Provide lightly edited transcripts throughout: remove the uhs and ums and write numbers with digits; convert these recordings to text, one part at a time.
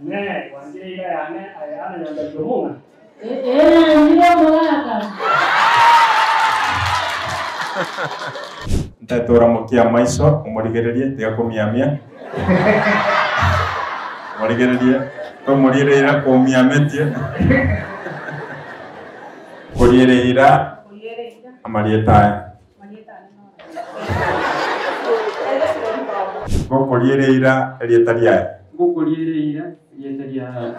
Inee! Gwanchire eira yane aye Ana Nyambeki omong'ina? Ee, nanchire omogaka. Ntaete oramokie amaiso, omorigererie, tiga komiamia. Omorigererie, tomoriere eira komiametie. Koriere eira amarieta aye. Ngokoriera eira erieta riaye. Ngokoriera eira erieta riaye.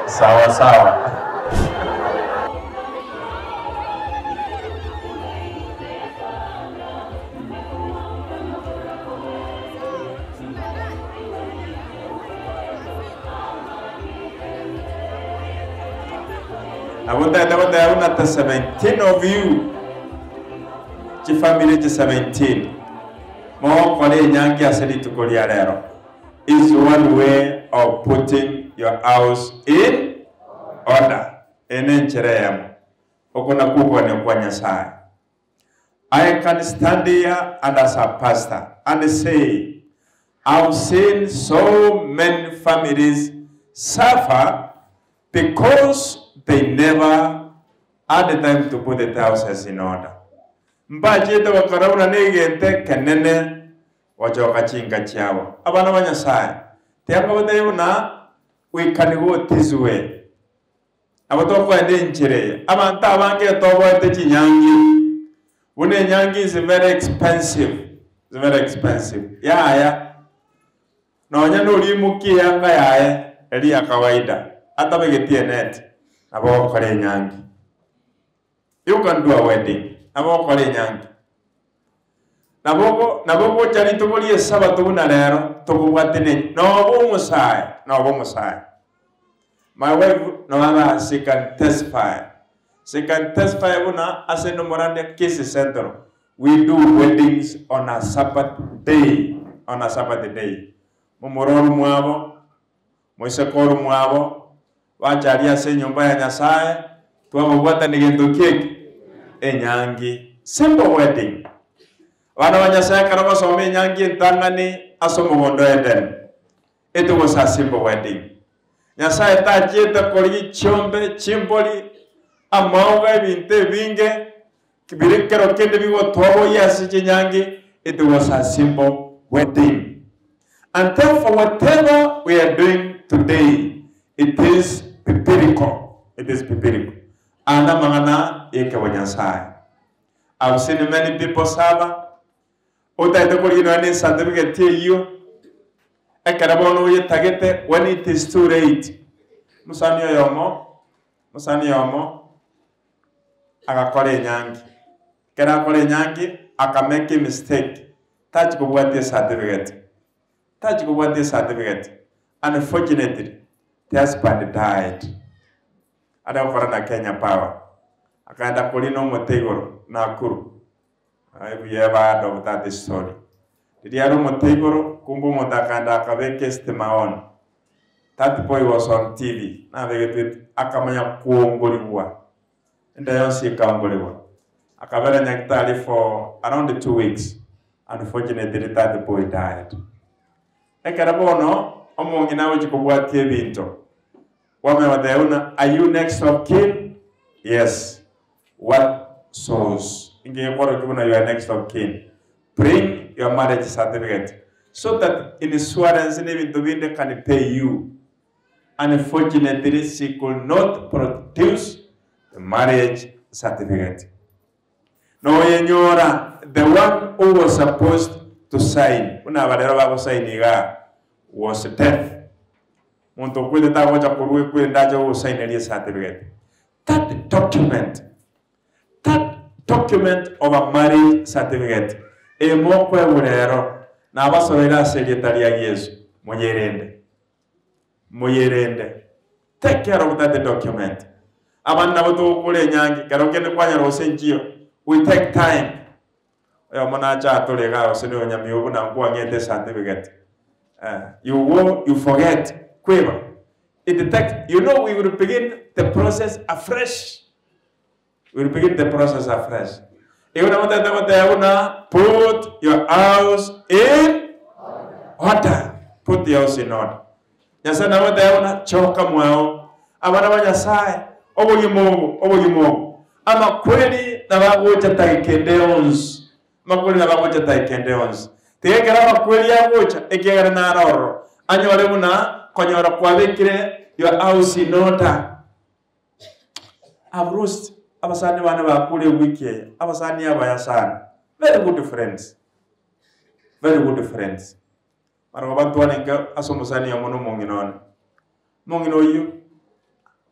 Sawa sawa. Nabo ntagete goteba buna the 17 of you chifamiri echi 17 mogokora enyangi ase rituko ria rero is one way of putting your house in order. Eye nenchera eyemo Oko nakwo okogania kwa Nyasae. I can stand here and as a pastor and say I've seen so many families suffer because they never had time to put the houses in order. Mbachete gokora buna negento ekenene gochoka chinka chiabo. Abana ba Nyasae, tiangobatebia buna we can go this way. Nabo tokoenda enchera eye. Abanto abange toboete chinyangi, buna enyangi is very expensive, is very expensive. Yaya, nonya norimokia eyanga yaye eri ya kawaida, atabegeti eneti, nabo ogokora enyangi. You can do a wedding, nabo ogokora enyangi. Nabo ogo nabo ogocha rituko ri'Esabato buna rero, tokobwate ne noba omosae, noba omosae. My wife noara she can testify, she can testify buna ase nomorande Kisii Central, we do weddings on a Sabbath day, on a Sabbath day. Momura oromwabo, moiseke oromwabo, bacha aria ase enyomba ya Nyasaye, twababwatania gento ki eke? Enyangi. Simple wedding. Abana ba Nyasaye ekero bagosoma enyangi entang'ani ase omogondo o Edeni, It was a simple wedding. Nyasaye tachiete korigia chiombe, chimbori, amaoga, ebinto ebinge bire kero kende bigotoboyia ase chinyangi. It was a simple wedding. And therefore whatever we are doing today, it is biblical. It is biblical. Aya namang'ana y'ekebonyasae. I've seen many people suffer Otagete korigia nonya ne certificate eyio, ekero bono oyetagete when it is too late. Mosani oyomo, mosani oyomo agakora enyangi, ekero akora enyangi aka make a mistake, tachi kobwatia ecertificate, tachi kobwatia ecertificate, unfortunately the husband died. Are gokora na Kenya Power, akaenda korina omote igoro Nakuru. Aye buya eba of that story. Riria are omote igoro, kumbe omonto akaenda akabeka esitima on. That boy was on TV, nabegetwe akamanya kuongorigwa, enda yonsi ekaongorigwa. Akabera nyagitari for around 2 weeks. Unfortunately that boy died. Ekero bono omong'ina agochia kobwatia ebinto, kwamanya goteba buna are you next of kin? Yes. What source? Inki gekworokia buna you are next of kin? Bring your marriage certificate so that insurance na ebinto binde can pay you. Unfortunately she could not produce the marriage certificate. Noyenyora the one who was supposed to sign, buna aba rero bagosaini igaa, was deaf. Monto okwete tagocha korwa ekwende ache gogosaineria ecertificate. That document, that document of a marriage certificate eye mokoegwa rero, nabasoeire ase erieta ria Yeso, moyerende, moyerende. Take care of that document. Abande nabo togokora enyangi, kero kende kwanyora gose nchiyo, we take time. Oyomo nache atore igaa gose na onyamiogo buna nkwang'ete ecertificate. Eh, you go, you forget, kweba. It takes, you know we will begin the process afresh. We will begin the process afresh. Igo nabo ntagete goteba buna put your house in order. Put your house in order. Nyasae nabo agoteba buna choka mwao. Abana ba Nyasae, obogima obo, obogima obo. Amakweri nabo agocha tageka ende yonsi. Amakweri nabo agocha tageka ende yonsi. Tiga ekero amakweri agocha, ekiagera naro ororo, anyore buna konyora kwabekire your house in order. I've lost abasani bane bakure ewiki eye, abasani abaya sana, very good friends, very good friends. Barabwo bantwarenge ase omosani oyomo na omong'ina one. Omong'ina oyio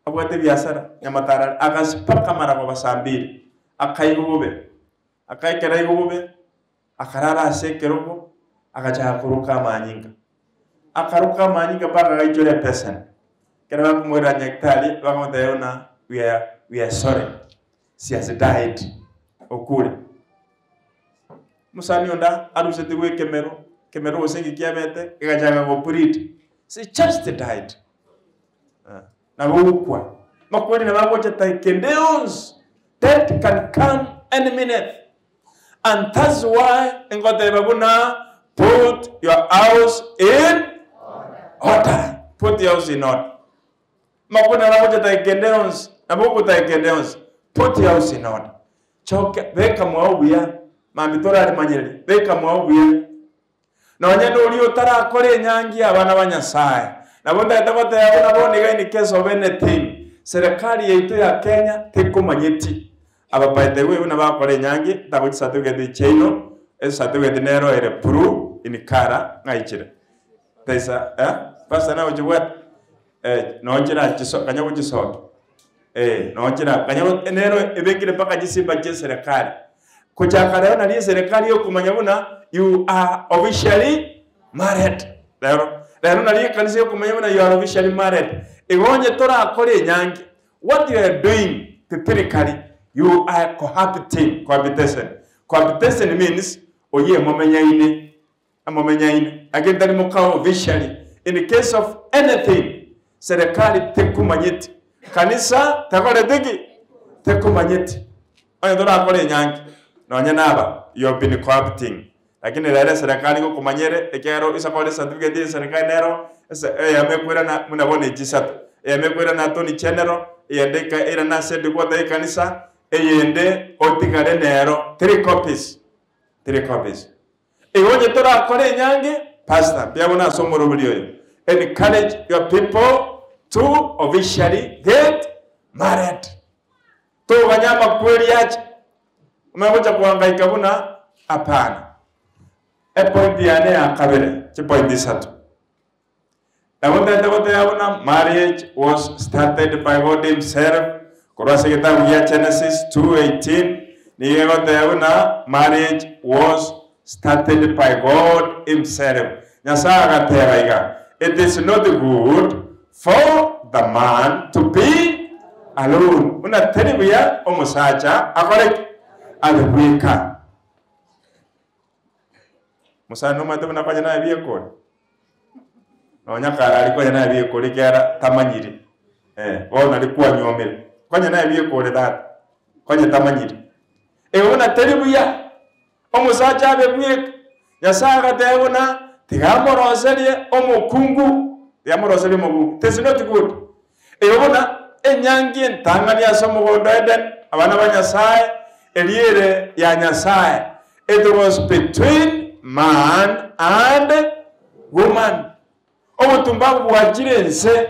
abwate ebiasara nyamataro agasipaka amaragoba saa mbiri, akaigwa bobe, akaekera aigwe bobe, akarara ase ekerogo, agachaka koruka amanyinga. Akaruka amanyinga mpaka agaichora epeseni. Ekero bakomoira nyagetari, bakamotebia buna we are, we are sorry, she has died, okure. Omosani onde arusetigwe ekemero, ekemero gose inki kiabete, gegachaka go bleed, she just died. Nabo ogokwa. Makweri nabo agocha time kende yonsi, death can come any minute. And that's why ngoteba buna put your house in order. Put your house in order. Makweri nabo agocha time kende yonsi, nabo ogokwa time kende yonsi. Put your house in order. Choke, beka mwao buya, mambia torarimanyereria, beka mwao buya. Nonya noria otarakora enyangi y'abana ba Nyasae. Nabo ntagete goteba buna bono iga in case of anything, serikali yaito ya Kenya tekomanyeti. Aba by the way buna bagokora enyangi, ntago chicertificate chiaino, ecertificate nero ere blue in colour ng'aichire. Taisa eh? Pastor naye ochibwate? Eh, noo chirachiso kanya gochisokia. Eh, noo chira kanya go nero ebekire mpaka chisimba chia eserekari. Gochaka rero nari eserekari ekomanya buna you are officially married. Rero, rero nari ekanisa ekomanya buna you are officially married. Igo onye torakore enyangi, what you are doing biblically, you are cohabiting, cohabitation. Cohabitation means oyio emomenyaine. Amomenyaine, lakini tari mokao officially, in case of anything, serikali tekomanyeti, kanisa tekoreti ki? Tekomanyeti. Onye torakore enyangi, nonye naba, you have been cohabiting. Lakini rero eserekari ngokomanya ere, ekiagera ase kore ecertificate ya eserekari nero, ase eyemo ekoirana buna bono echisato, eyemo ekoirana attorney general, eyende eka eirana ase headquarter ya ekanisa, eyende otigare nero, three copies, three copies. Igo onye torakore enyangi, pastor, mbuya mono ase omoroberi oyo. Encourage your people to officially get married. Toganya amakweri ache, omanye gocha kohangaika buna hapana. Epoint yane ya kabere, chipoint isato. Nabo ntagete goteba buna marriage was started by God himself, korwa ase egetabu gia Genesis 2:18 nigo egoteba buna marriage was started by God himself. Nyasae agateba iga, It is not good for the man to be alone, buna teri buya omosacha akore ki? Abe bweka. Mosani nomanyete buna konya naye biekore? Nonya kare aria konya naye biekore ekiagera tamanyiri, eh, bono naria kwanyuomire, konya naye biekore tata, konya tamanyiri. Igo buna teri buya, omosacha abe bweka, Nyasaye agateba buna tiga amoroserie omokungu, tiga amoroserie omokungu, it is not good. Igo buna enyangi entang'ani ase omogondo o Eden, abana ba Nyasaye, eria ere ya Nyasaye, It was between man and woman. Obotumbabu bwachire ense,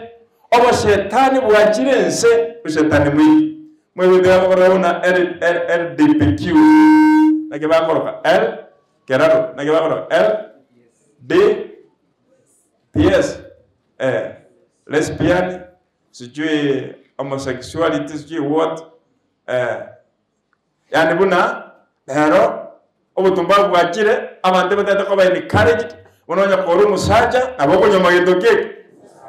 oboshetani bwachire ense, oshetani mwingi. Mwaigwete bakorora buna L, L, LDPQ. Naki bakoroka L, keraro, naki bakoroka L, D, P, S, eh, lesbian, sijui homosexuality, sijui what, eh, Yaani buna rero obotumbabu bwachire, abanto ebatagete koba encouraged, buna onye kore omosacha nabo okonyuoma gento ki eke?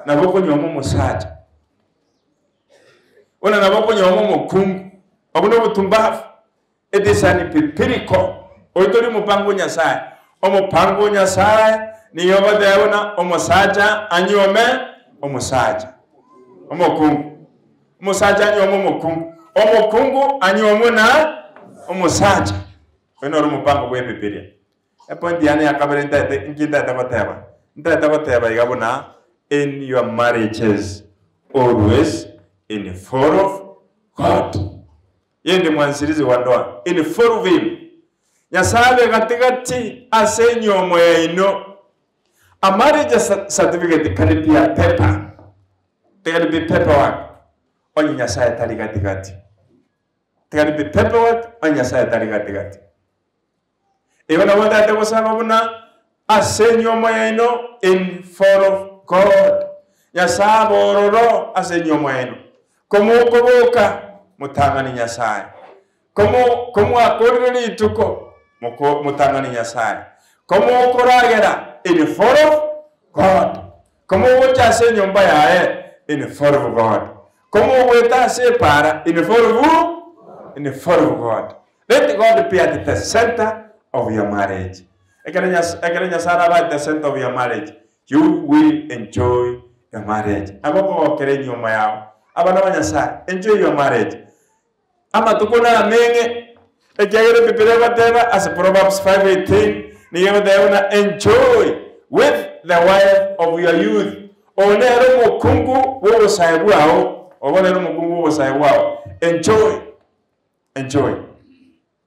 Nabo okonyuoma omosacha. Buna nabo okonyuoma omokungu, obwo na obotumbabu. It is an biblical. Oyo tori omopango o Nyasaye. Omopango o Nyasaye nigo ogoteba buna omosacha anyuome omosacha. Omokungu. Omosacha anyuome omokungu. Omokungu anyuomwe na omosacha. Oyo noro omopango bwa Ebibilia. Epoint yane ya kabere ntaete nki ntaete goteba? Ntaete goteba iga buna in your marriages always involve God. Yeye ndiye mwanzilizi wa ndoa. Involve him. Nyasaye abe gati gati ase enyomo yaino. A marriage certificate can be a paper. Can be paperwork. Onye Nyasaye tari gati gati. Can be paperwork onye Nyasaye tari gati gati. Igo nabo ntaete gosaba buna ase enyomo yaino involve God. Nyasaye abe ororo ase enyomo yaino. Komokoboka motang'ani Nyasaye. Komo komwakorire rituko moko motang'ani Nyasaye. Komokoragera involve God. Komogocha ase enyomba yaye involve God. Komogoeta ase epaara involve involve God. Let God be at the center of your marriage. Ekero Nyas ekero Nyasaye arabe at the center of your marriage, you will enjoy your marriage. Nabo okogokera enyiomo yao. Abana ba Nyasaye, enjoy your marriage. Amatuko nameng'e, ekiagera Ebibilia egoteba ase Proverbs 5:18 nigo egoteba buna enjoy with the wife of your youth. Oyo nere omokungu bw'obosae bwao, obo nere omokungu bw'obosae bwao. Enjoy, enjoy.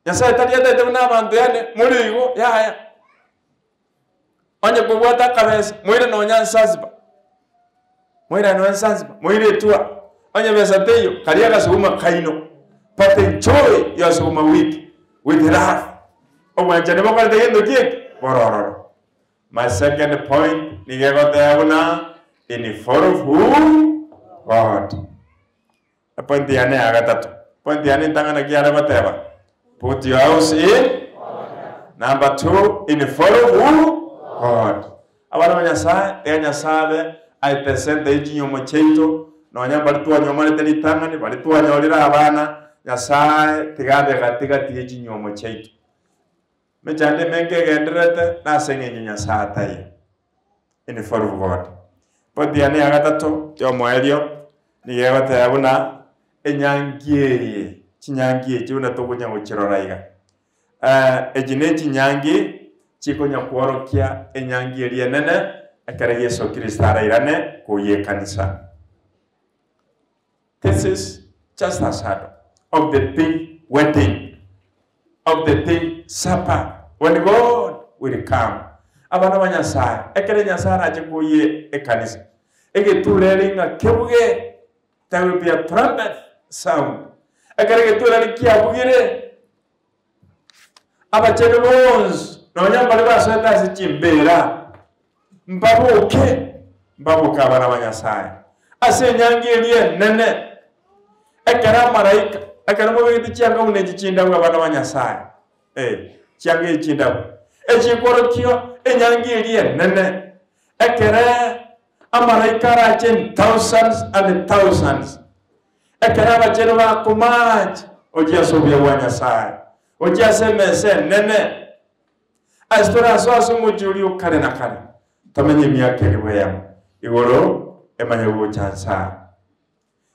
Nyasae tari atagete buna abanto yaani more igo, yaya. Onye kobwate akabesa, moire nonya Zanzibar, moirane nonya Zanzibar, moire etua. Onye besa teiyo, karia agasuguma kaino. But enjoy your sukuma wiki with love. Obwanchani bokorete gento ki eke? Borororo. My second point nigo egoteba buna involve who? God. Epoint yane ya gatato. Point yane entang'ani naki yare goteba? Put your house in Number two, involve who? God. Abana ba Nyasaye, tiga Nyasaye abe aete esente ye chinyomo chiaito, nonya mbari twanyomanete ritang'ani, bari twanyorire abana, Nyasaye tiga abe gati gati ye chinyomo chiaito. Emechando emenge egendererete nase eng'encho Nyasaye ataiyo. Involve God. Point yane ya gatato y'omoerio nigo egoteba buna enyangi eye, chinyangi echi buna tokonya gochirora iga. Echi ne chinyangi chikonya kworokia enyangi eria enene ekero Yeso Kristo arairane koyia ekanisa. This is just a shadow of the big wedding, of the big supper when God will come. Abana ba Nyasaye, ekero Nyasaye arache koyia ekanisa, egetureri ng'a kebuge, there will be a trumpet sound. Ekero egetureri kiabugire, abachenu bonsi, nonya mbare basoete ase chimbeera, mbaboke, mbaboke abana ba Nyasaye ase enyangi eria enene, ekero amaraika, ekero mobegete chianga buna echi chindabu abana ba Nyasaye, eh, chianga echi chindabu, echikorokio enyangi eria enene, ekere amaraika arache in thousands and thousands, Ekero abachenu bakomacha gochia ase obuya bwa Nyasae, gochia ase emesa enene, ase torasoe ase omochie oria o kare na kare, tomenye emiaka elifu eyemo igoro emanye gocha nsaa.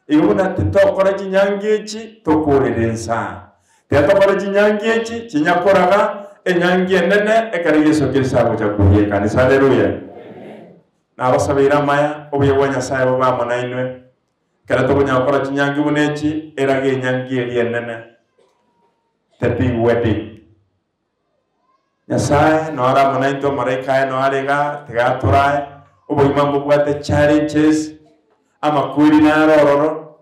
Igo buna titokora chinyangi echi tokoorere nsaa. Tiga tokore chinyangi echi chinyakoraga enyangi enene ekero Yeso Kristo agocha koyia ekanisa. Haleluya! Nabasabeire amaya, obuya bwa Nyasae bobe amo nainwe. Ekero tokonyara gokora chinyangi buna echi, erage enyangi eria enene, the big wedding. Nyasae nore amo naintwe, omolaika aye nore igaa, tiga atorae, obogima mbobwate challenges, amakweri naro ororo,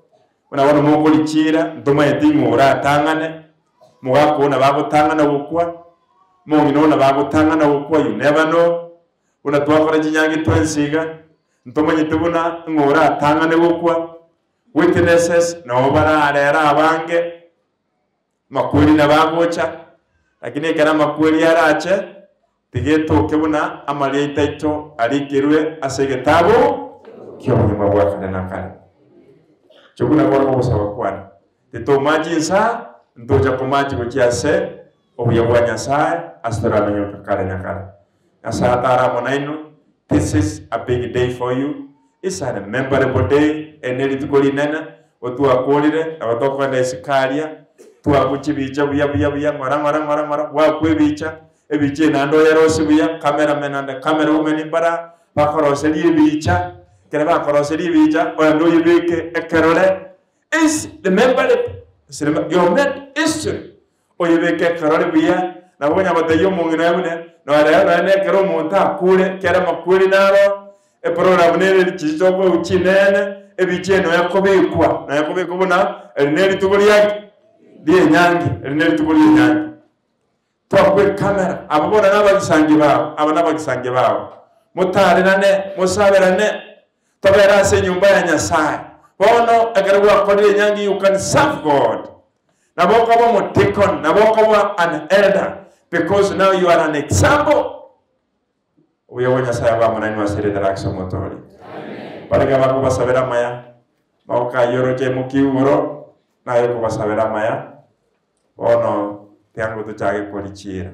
buna bono mokorichiira, ntomaeti ng'o oratang'ane, mogaka oo nabo agotang'ana gokwa, omong'ina oo nabo agotang'ana gokwa, you never know, Buna twakora chinyangi twensi iga, ntomanyete buna ng'a oratang'ane gokwa, witnesses nabo bararere abange, amakweri nabo agocha, lakini ekero amakweri arache, tiga etoke buna amarieta aito arikerwe ase egetabu ki'obogima bwa kare na kare. Inche buna bono ogosaba kwane, titomachi insa, ntocha komachi gochia ase obuya bwa Nyasae ase toramenye kare na kare. Nyasae atare amo nainwe, this is a big day for you, it's a rememberable day. Eri ne rituko rinene, gotwakorire, nabo tokogenda isiko aria, twakwa chibicha buya buya buya, ng'ora ng'ora ng'ora ng'ora, gwakwa ebicha, ebicha eye naende oyerosie buya, cameramen and camera women mbara bakoroseria ebicha, ekero bakoroseria ebicha, ogende oyebeke ekerore, is remember it, your made history. Oyebeke ekerore buya, nabo onya gotebia omong'ina oye buna, Nore nonye nekero omonto akure, kera amakweri naro, eprogramu nere chiria chokoigwa chinene, ebicha eye nonya kobekwa, nonya kobekwa buna eri ne rituko riaki? Ri'enyangi, eri ne rituko ri'enyangi. Twakwa ekamera, abwo bono nabagisangi bao, aba nabagisangi bao. Motaarerane, mosaberane, tobere ase enyomba ya Nyasae. Bono ekero gwakorire enyangi you can serve God. Nabo okoba omodeacon, nabo okoba an elder because now you are an example. Obuya bwa Nyasae bwamonanwe ase erieta ria Kristo Omotoori. Barenge bakobasabera amaya, magokayoroche emokia igoro, naye okobasabera amaya, bono tiango tochake korichiira.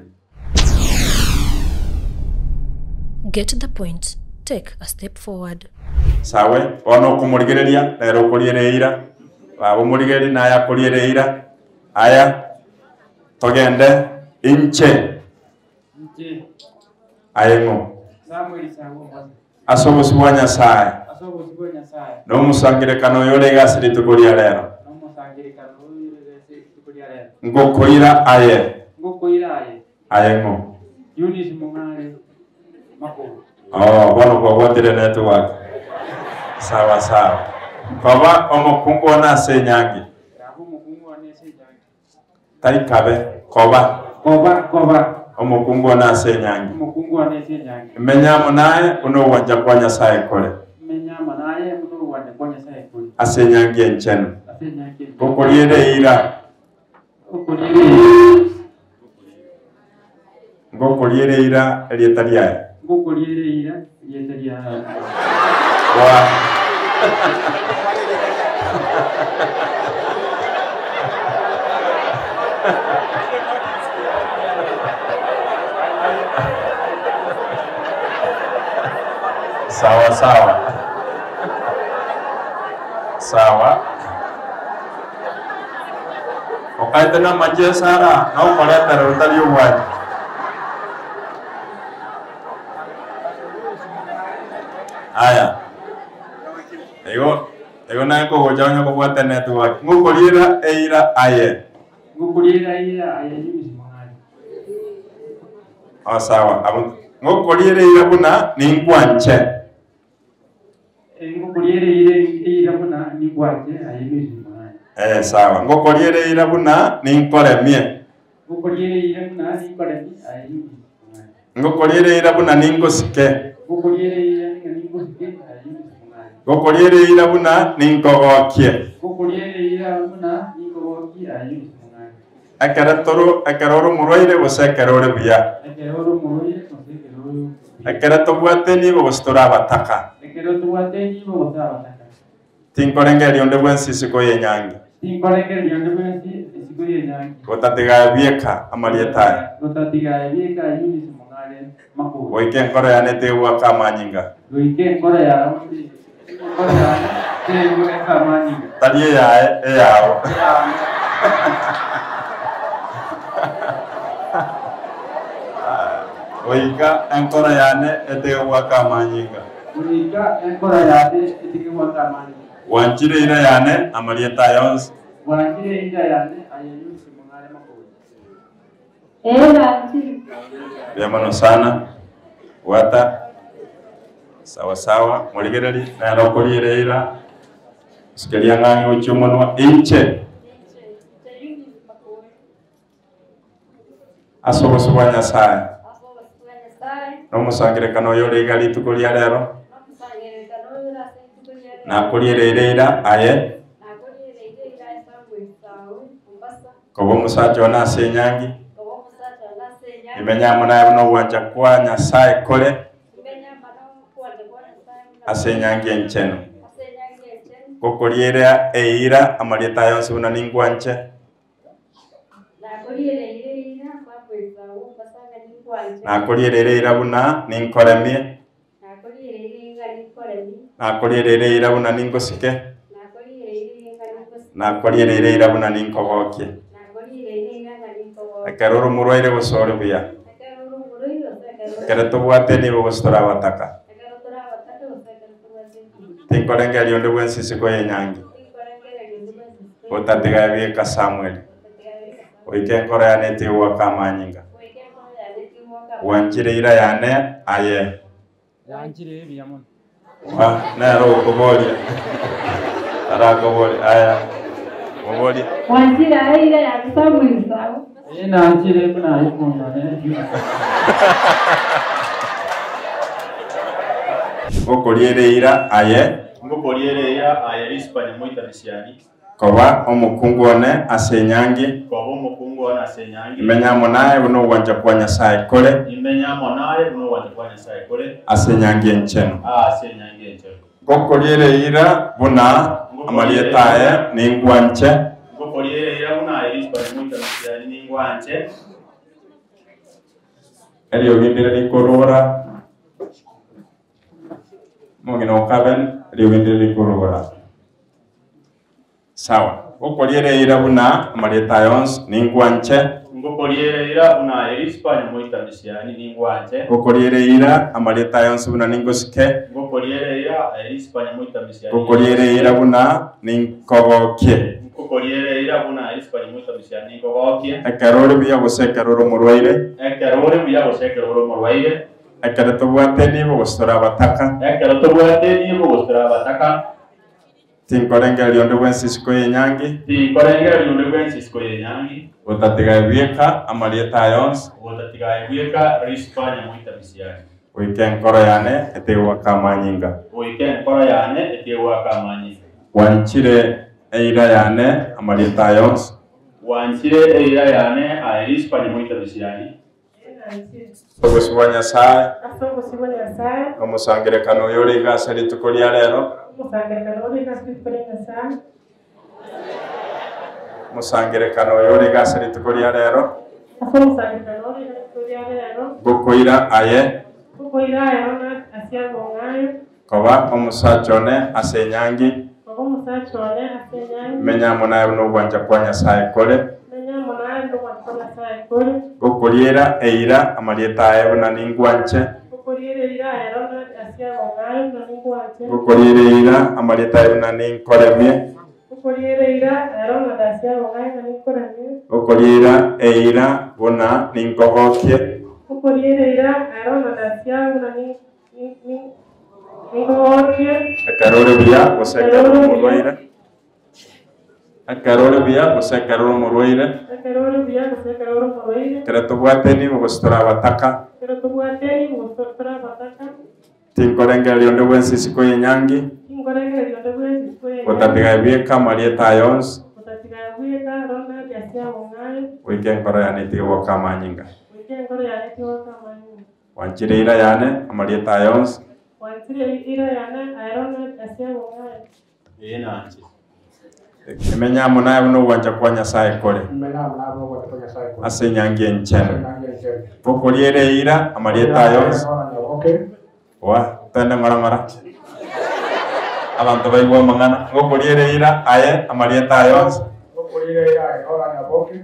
Get the point, take a step forward. Sawe, bono okomorigereria nere okoriera eira, baba omorigereria naye akoriera eira, aya togende inche Inche aye ng'o? Samueli Sawe Omwase, Ase obosio bwa Nyasae, ase obosio bwa Nyasae, na omosangererekano oyo ore iga ase rituko ria rero, na omosangererekano oyo ore ase rituko ria rero, ngokoira aye, ngokoira aye, aye ng'o? Eunice Mong'are Makobo. Oh, bono kwabwatire network. Sawa sawa. Koba omokungu one ase enyangi. Yaba omokungu one ase enyangi. Tari kabe, koba. Koba, koba. Omokungu one ase enyangi. Omokungu one ase enyangi. Menya amo naye buna ogwancha kwa Nyasae kore. Menya amo naye buna ogwancha kwa Nyasae kore. Ase enyangi enchenu. Ase enyangi enchenu. Gokoriera eira. Gokoriera eira. Ngokoriera eira erieta riaye. Ngokoriera eira erieta riaye. Wa. Sawa sawa. Sawa. Okaete namache esara, na okoretera otari obwanchi. Aya, igo igo naye nkogocha onye kobwata network, ng'okoriera eira aye. Ngokoriera eira aye Eunice Mong'are. Oh, sawa. Abo ng'okoriera eira buna ninkwanche. Ngokoriera eira eira buna ninkwanche aye Eunice Mong'are. Eh, sawa. Ngokoriera eira buna ninkoremie. Ngokoriera eira buna ninkoremie aye Eunice Mong'are. Ngokoriera eira buna ningosike. Ngokoriera eira ng'a ningosike aye Eunice Mong'are. Ngokoriera eira buna ninkogokie. Ngokoriera eira buna ninkogokie aye Eunice Mong'are. Ekero toro ekero ore omorwaire gose ekero ore buya. Ekero ore omorwaire gose ekero ore buya. Ekero tobwate enibo gose tore abataka. Ekero tobwate enibo gose abataka. Tinkorengereria onde bwensi isiko y'enyangi. Tinkorengereria onde bwensi isiko y'enyangi. Gotatiga aye bieka amarieta aye. Gotatiga aye bieka Eunice Mong'are Makobo. Goika enkoro yane tegwaka amanyinga. Goika enkoro yao enkoro yane tegwaka amanyinga. Tari eyaye, eyao. Eyane. Goika enkoro yane etige goaka amanyinga. Goika enkoro yane etige goaka amanyinga. Gwanchire eira yane amarieta aye onsi. Gwanchire eira yane aye yonsi mong'are makoyo. Ee, nanchire. Mbuya mono sana. Bwata sawa sawa morigereri nere okoriera eira sukeria ng'ang'e gochia omonwa inche. Ase obosio bwa Nyasae, na omosangererekano oyo ore iga rituko ria rero, nakoriera eira aye, koba omosacha one ase enyangi, imenye amo naye buna ogwancha kwa Nyasae kore ase enyangi enchenu. Gokoriera eira amarieta aye onsi buna ningwanche. Nakoriereire eira buna ninkoremie. Nakoriereire eira buna ningosike. Nakoriereire eira buna ninkogokie. Ekero ore omorwaire gose ore buya. Ekero tobwate nigo gose tore abataka. Tinkorengereria onde bwensi isiko y'enyangi. Otatiga ebieka Samweli. Goika enkoro yane etige goaka amanyinga. Gwanchire eira yane aye. Yanchire ebiya mono. Ah, nere okoboria. Arakoboria. Aya. Moborie. Wanchire aye eira yane Samuel sawa. Ee nanchire buna aye omonto one. Ngokoriera eira aye. Ngokoriera eira aye Rispa nyamoita misiani. Koba omokungu one ase enyangi. Koba omokungu one ase enyangi. Imenye amo naye buna ogwancha kwa Nyasae kore. Imenye amo naye buna ogwancha kwa Nyasae kore. Ase enyangi enchenu. Ase enyangi enchenu. Ngokoriera eira buna amarieta aye ningwanche. Ngokoriera eira buna aye Rispa nyamoita misiani ningwanche. Eriogi ndire rikorora. Omong'ina o Kaben, eriogi ndire rikorora. Sawa. Ngokoriera eira buna amarieta aye onsi, ningwanche. Ngokoriera eira buna aye Rispa nyamoita misiani, ningwanche. Ngokoriera eira amarieta aye onsi buna ningosike. Ngokoriera eira aye Rispa nyamoita misiani, Ngokoriera eira buna ninkogokie. Ngokoriera eira buna aye Rispa nyamoita misiani, ninkogokie. Ekero ore buya gose ekero ore omorwaire. Ekero ore buya gose ekero ore omorwaire. Ekero tobwate enibo gose tore abataka. Ekero tobwate enibo gose tore abataka. Tinkorengereria onde bwensi isiko y'enyangi. Tinkorengereria onde bwensi isiko y'enyangi. Gotatiga aye bweka amarieta aye onsi. Gotatiga aye bweka Rispa nyamoita misiani. Goika enkoro yane etige goaka amanyinga. Goika enkoro yane etige goaka amanyinga. Gwanchire eira yane amarieta aye onsi. Gwanchire eira yane aye Rispa nyamoita misiani. Obosio bwa Nyasae, Ase obosio bwa Nyasae. Omosangererekano oyo ore iga ase rituko ria rero. Omosangererekano ore iga ase rituko ria Nyasae. Omosangererekano oyo ore iga ase rituko ria rero. Ase omosangererekano ore iga rituko ria rero. Ngokoira aye. Ngokoira aye Ronald ase among'ayo. Koba omosacha one ase enyangi. Koba omosacha one ase enyangi. Menye amo naye buna ogwancha kwa Nyasae kore. Menye amo naye buna ogwancha kwa Nyasae kore. Ngokoriera eira amarieta aye buna ningwanche. Ngokoriera eira aye Ronald ase among'ayo buna ningwanche. Ngokoriera eira amarieta aye buna ninkoremie. Ngokoriera eira aye Ronald ase among'ayo buna ninkoremie. Ngokoriera eira buna ninkogokie. Ngokoriera eira aye Ronald ase buna ninkogokie. Ekero ore buya gose ekero ore omorwaire. Ekero ore buya gose ekero ore omorwaire. Ekero ore buya gose ekero ore omorwaire. Ekero tobwate enibo gose tore abataka. Ekero tobwate enibo gose tore abataka. Tinkorengereria onde bwensi isiko y'enyangi. Tinkorengereria onde bwensi isiko y'enyangi. Gotatiga aye bweka amarieta aye onsi. Gotatiga aye bweka Ronald ase among'ayo. Goika enkoro yane etige goaka amanyinga. Goika enkoro yane etige goaka amanyinga. Gwanchire eira yane amarieta aye onsi. Gwanchire eira yane aye Ronald ase among'ayo. Ee nanche. Emenye amo naye buna ogwancha kwa Nyasae kore. Emenye amo naye buna ogwancha kwa Nyasae kore. Ase enyangi enchenu. Ase enyangi enchenu. Bokoriera eira amarieta aye onsi. Oa, togende ng'ora ng'ora. Abanto baigwe amang'ana. Ngokoriera eira aye amarieta aye onsi. Ngokoriera eira aye Nora Nyaboke.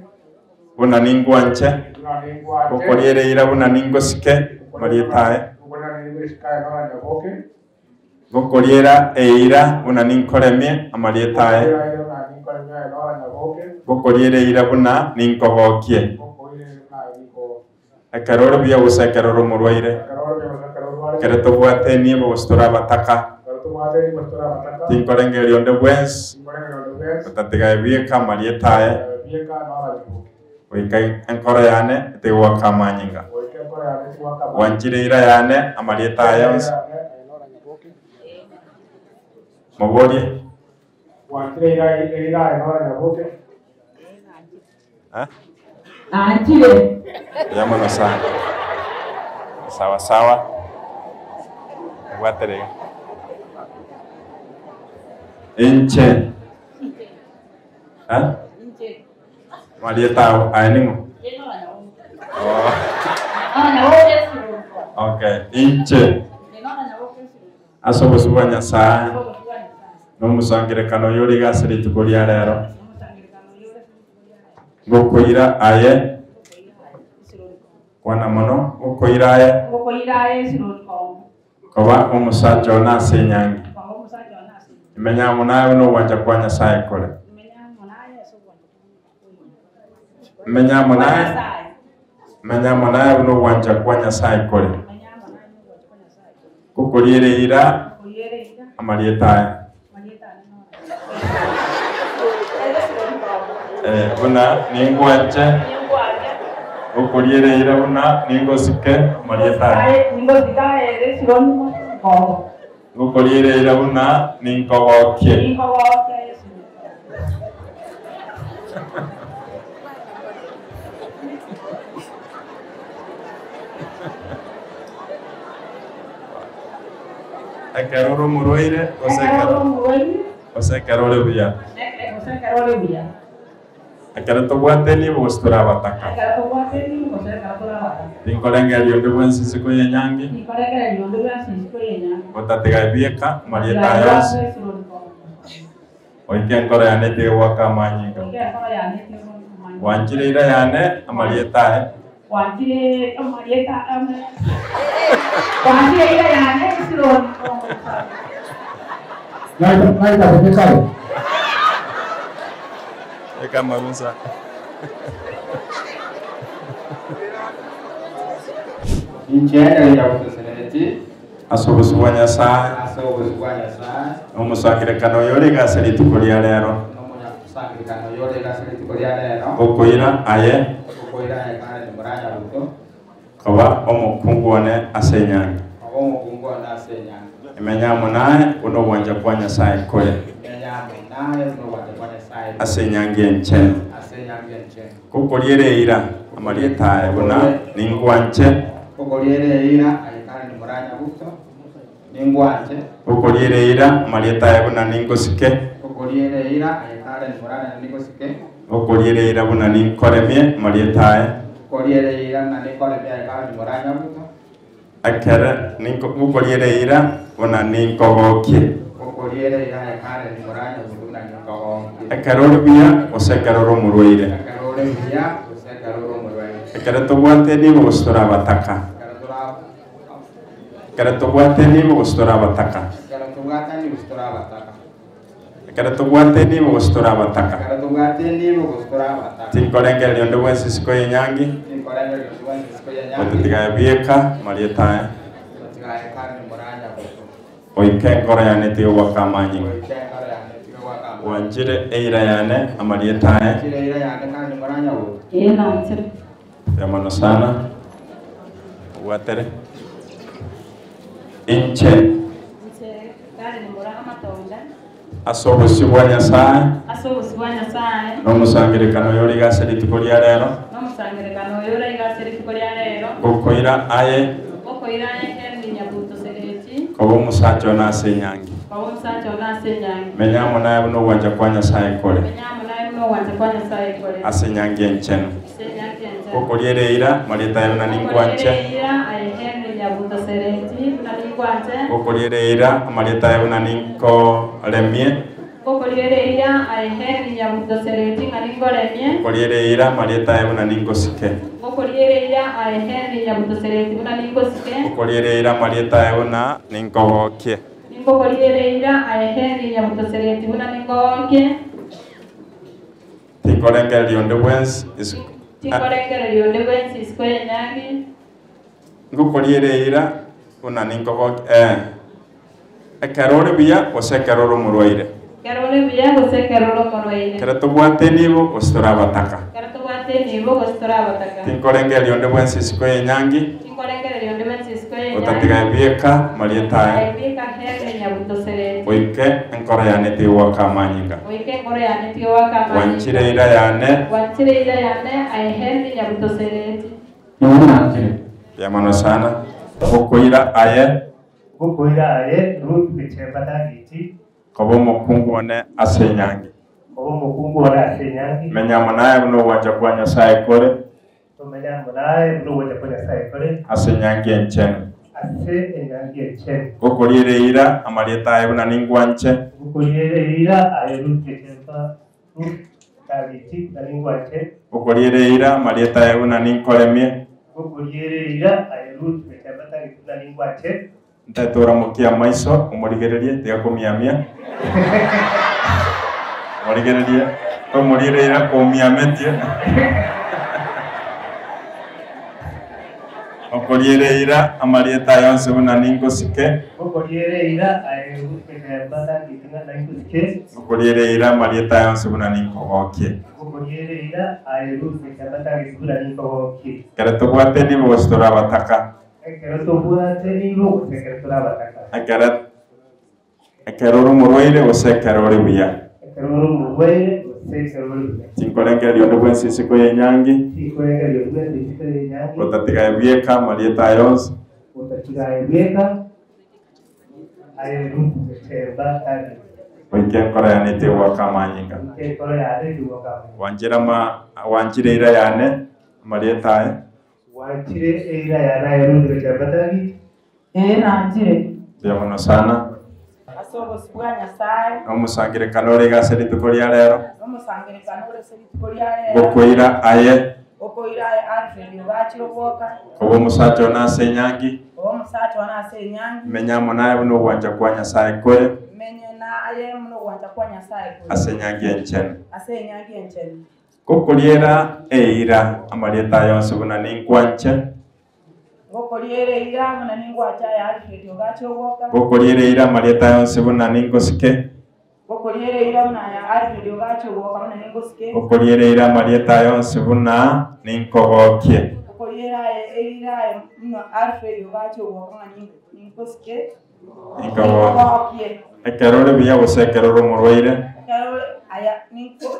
Buna ningwanche. Buna ningwanche. Ngokoriera eira buna ningosike amarieta aye. Ngokoriera ningosike aye Nora Nyaboke. Ngokoriera eira buna ninkoremie amarieta aye. Ngokoriera eira buna ninkoremie aye Nora Nyaboke. Ngokoriera eira buna ninkogokie. Ngokoriera eira buna ninkogokie. Ekero ore buya gose ekero ore omorwaire. Ekero tobwate enibo gose tore abataka. Tinkorengereria onde bwensi otatiga aye bweka amarieta aye goika enkoro yane etige goaka amanyinga. Gwanchire eira yane amarieta aye onsi. Moborie. Eh? Nanchire. Buya mono sana. Sawa sawa. Bwatere iga. Inche. Eh? Marieta ao aye ning'o? Oh. Okay. Inche. Ase obosio bwa Nyasae. Nomosangerekano oyo ore iga ase rituko ria rero, ngokoira aye, kwana mono, ngokoira aye, koba omosacha one ase enyangi. Imenya amo naye buna ogwancha kwa Nyasae kore. Menya amo naye, menya amo naye buna ogwancha kwa Nyasae kore. Gokoriera eira amarieta aye. Eh, buna ningwanche gokoriera eira buna ningosike amarieta aye. Gokoriera eira buna ninkogokie. Ekero ore omorwaire gose ekero gose ekero ore buya. Ekero tobwate nibo gose tore abataka. Tinkorengereria onde bwensi isiko y'enyangi, gotatiga ebieka amarieta aye onsi. Goika enkoro yane etige goaka amanyinga. Gwanchire eira yane amarieta aye. Eka amarusa. Inche Elija gotosereti. Ase obosio bwa Nyasae. Ase obosio bwa Nyasae. Na omosangererekano oyo ore iga ase rituko ria rero. Na omonyasangererekano oyo ore iga ase rituko ria rero. Ngokoira aye. Ngokoira aye Karen Muranya Ruto. Koba omokungu one ase enyangi. Koba omokungu one ase enyangi. Imenya amo naye buna ogwancha kwa Nyasae kore. Imenya amo naye buna ogwancha kwa Nyasae kore. Ase enyangi enchenu. Ase enyangi enchenu. Gokoriera eira amarieta aye buna ningwanche. Gokoriera eira aye Karen Muranya Ruto ningwanche. Gokoriera eira amarieta aye buna ningosike. Gokoriera eira aye Karen Muranya ningosike. Gokoriera eira buna ninkoremie amarieta aye. Gokoriera eira buna ninkoremie aye Karen Muranya Ruto. Ekere ninko gokoriera eira buna ninkogokie. Gokoriera eira aye Karen Muranya Ruto buna ninkogokie. Ekero ore buya gose ekero ore omorwaire. Ekero ore buya gose ekero ore omorwaire. Ekero tobwate nibo gose tore abataka. Ekero tora Ekero tobwate nibo gose tore abataka. Ekero tobwate nibo gose tore abataka. Ekero tobwate nibo gose tore abataka. Ekero tobwate nibo gose tore abataka. Tinkorengereria onde bwensi isiko y'enyangi. Tinkorengereria onde bwensi isiko y'enyangi. Gotatiga ebieka amarieta aye. Gotatiga aye Karen Muranya Ruto. Goika enkoro yane etige goaka amanyinga. Goika enkoro yane etige goaka amanyinga. Gwanchire eira yane amarieta aye. Gwanchire eira yane Karen Muranya Ruto. Ee, nanchire. Mbuya mono sana. Obwatere. Inche. Inche Karen Muraga Matonda. Ase obosio bwa Nyasae. Ase obosio bwa Nyasae. Na omosangererekano oyo ore iga ase rituko ria rero. Na omosangererekano oyo ore iga ase rituko ria rero. Ngokoira aye. Ngokoira aye Henry Nyabuto Sereti. Koba omosacha one ase enyangi. Koba omosacha one ase enyangi. Menya amo naye buna ogwancha kwa Nyasae kore. Menya amo naye buna ogwancha kwa Nyasae kore. Ase enyangi enchenu. Ase enyangi enchenu. Ngokoriera eira marieta aye buna ningwanche. Ngokoriera eira aye Henry Nyabuto Sereti buna ningwanche. Ngokoriera eira amarieta aye buna ninkoremie. Ngokoriera eira aye Henry Nyabuto Sereti ng'a ningoremie. Ngokoriera eira amarieta aye buna ningosike. Ngokoriera eira aye Henry Nyabuto Sereti buna ningosike. Ngokoriera eira amarieta aye buna ninkogokie. Ningokoriera eira aye Henry Nyabuto Sereti buna ninkogokie. Tinkorengereria onde bwensi isiko. Tinkorengereria onde bwensi isiko y'enyangi. Ngokoriera eira buna ninkogokie, ee, ekero ore buya gose ekero ore omorwaire. Ekero ore buya gose ekero ore omorwaire. Ekero tobwate enibo gose tore abataka. Ekero tobwate enibo gose tore abataka. Tinkorengereria onde bwensi isiko y'enyangi. Tinkorengereria onde bwensi isiko y'enyangi. Gotatiga ebieka amarieta aye. Gotatiga ebieka Henry Nyabuto Sereti. Goike enkoro yane etige goaka amanyinga. Goika enkoro yane etige goaka amanyinga. Gwanchire eira yane. Gwanchire eira yane aye Henry Nyabuto Sereti. Mbuya mono sana. Gokoira aye. Gokoira aye Ruth Bichemba Dagiti. Koba omokungu one ase enyangi. Koba omokungu one ase enyangi. Menya amo naye buna ogwancha kwa Nyasae kore. Tomenye amo naye buna ogwancha kwa Nyasae kore. Ase enyangi enchenu. Ase enyangi enchenu. Gokoriera eira amarieta aye buna ningwanche. Gokoriera eira aye Ruth Gachemba Ruth Tagiti buna ningwanche. Gokoriera eira amarieta aye buna ninkoremie. Gokoriera eira aye Ruth Gachemba Tagiti buna ningwanche. Ntaete oramokie amaiso, omorigererie, tiga komiamia. Omorigererie, tomoriere eira komiametie. Okoriere eira amarieta aye onsi buna ningosike. Okoriere eira aye Ruth Gachemba Tagiti ng'a ningosike. Okoriere eira amarieta aye onsi buna ninkogokie. Okoriere eira aye Ruth Gachemba Tagiti buna ninkogokie. Ekero tobwate nibo gose tore abataka. Ekero tobwate nibo gose ekero tore abataka. Ekero ekero ore omorwaire gose ekero ore buya. Ekero ore omorwaire gose ekero ore buya. Tinkorengereria onde bwensi isiko y'enyangi. Tinkorengereria onde bwensi isiko y'enyangi. Gotatiga aye bweka amarieta aye onsi. Gotatiga aye bweka aye Ruth Gachemba Tagiti. Goika enkoro yane etigwaka amanyinga. Goika enkoro yane etigwaka amanyinga. Gwanchire ama gwanchire eira yane amarieta aye. Gwanchire eira yane aye Ruth Gachemba Tagiti. Ee, nanchire. Mbuya mono sana. Ase obosio bwa Nyasae. Nomosangererekano ore iga ase rituko ria rero. Nomosangererekano ore ase rituko ria rero. Ngokoira aye. Ngokoira aye Alfred ogachire oboka. Koba omosacha one ase enyangi. Koba omosacha one ase enyangi. Menye amo naye buna ogwancha kwa Nyasae kore. Menye naye buna ogwancha kwa Nyasae kore. Ase enyangi enchenu. Ase enyangi enchenu. Ngokoriera eira amarieta aye onsi buna ninkwanche. Ngokoriera eira buna ningwanche aye Alfred ogache ogoka. Ngokoriera eira amarieta aye onsi buna ningosike. Ngokoriera eira buna aye Alfred ogache ogoka buna ningosike. Ngokoriera eira amarieta aye onsi buna ninkogokie. Ngokoriera aye eira aye buna Alfred ogache ogoka ng'a ningosike. Ninkogokie. Ekero ore buya gose ekero ore omorwaire. Ekero ore aya ninko.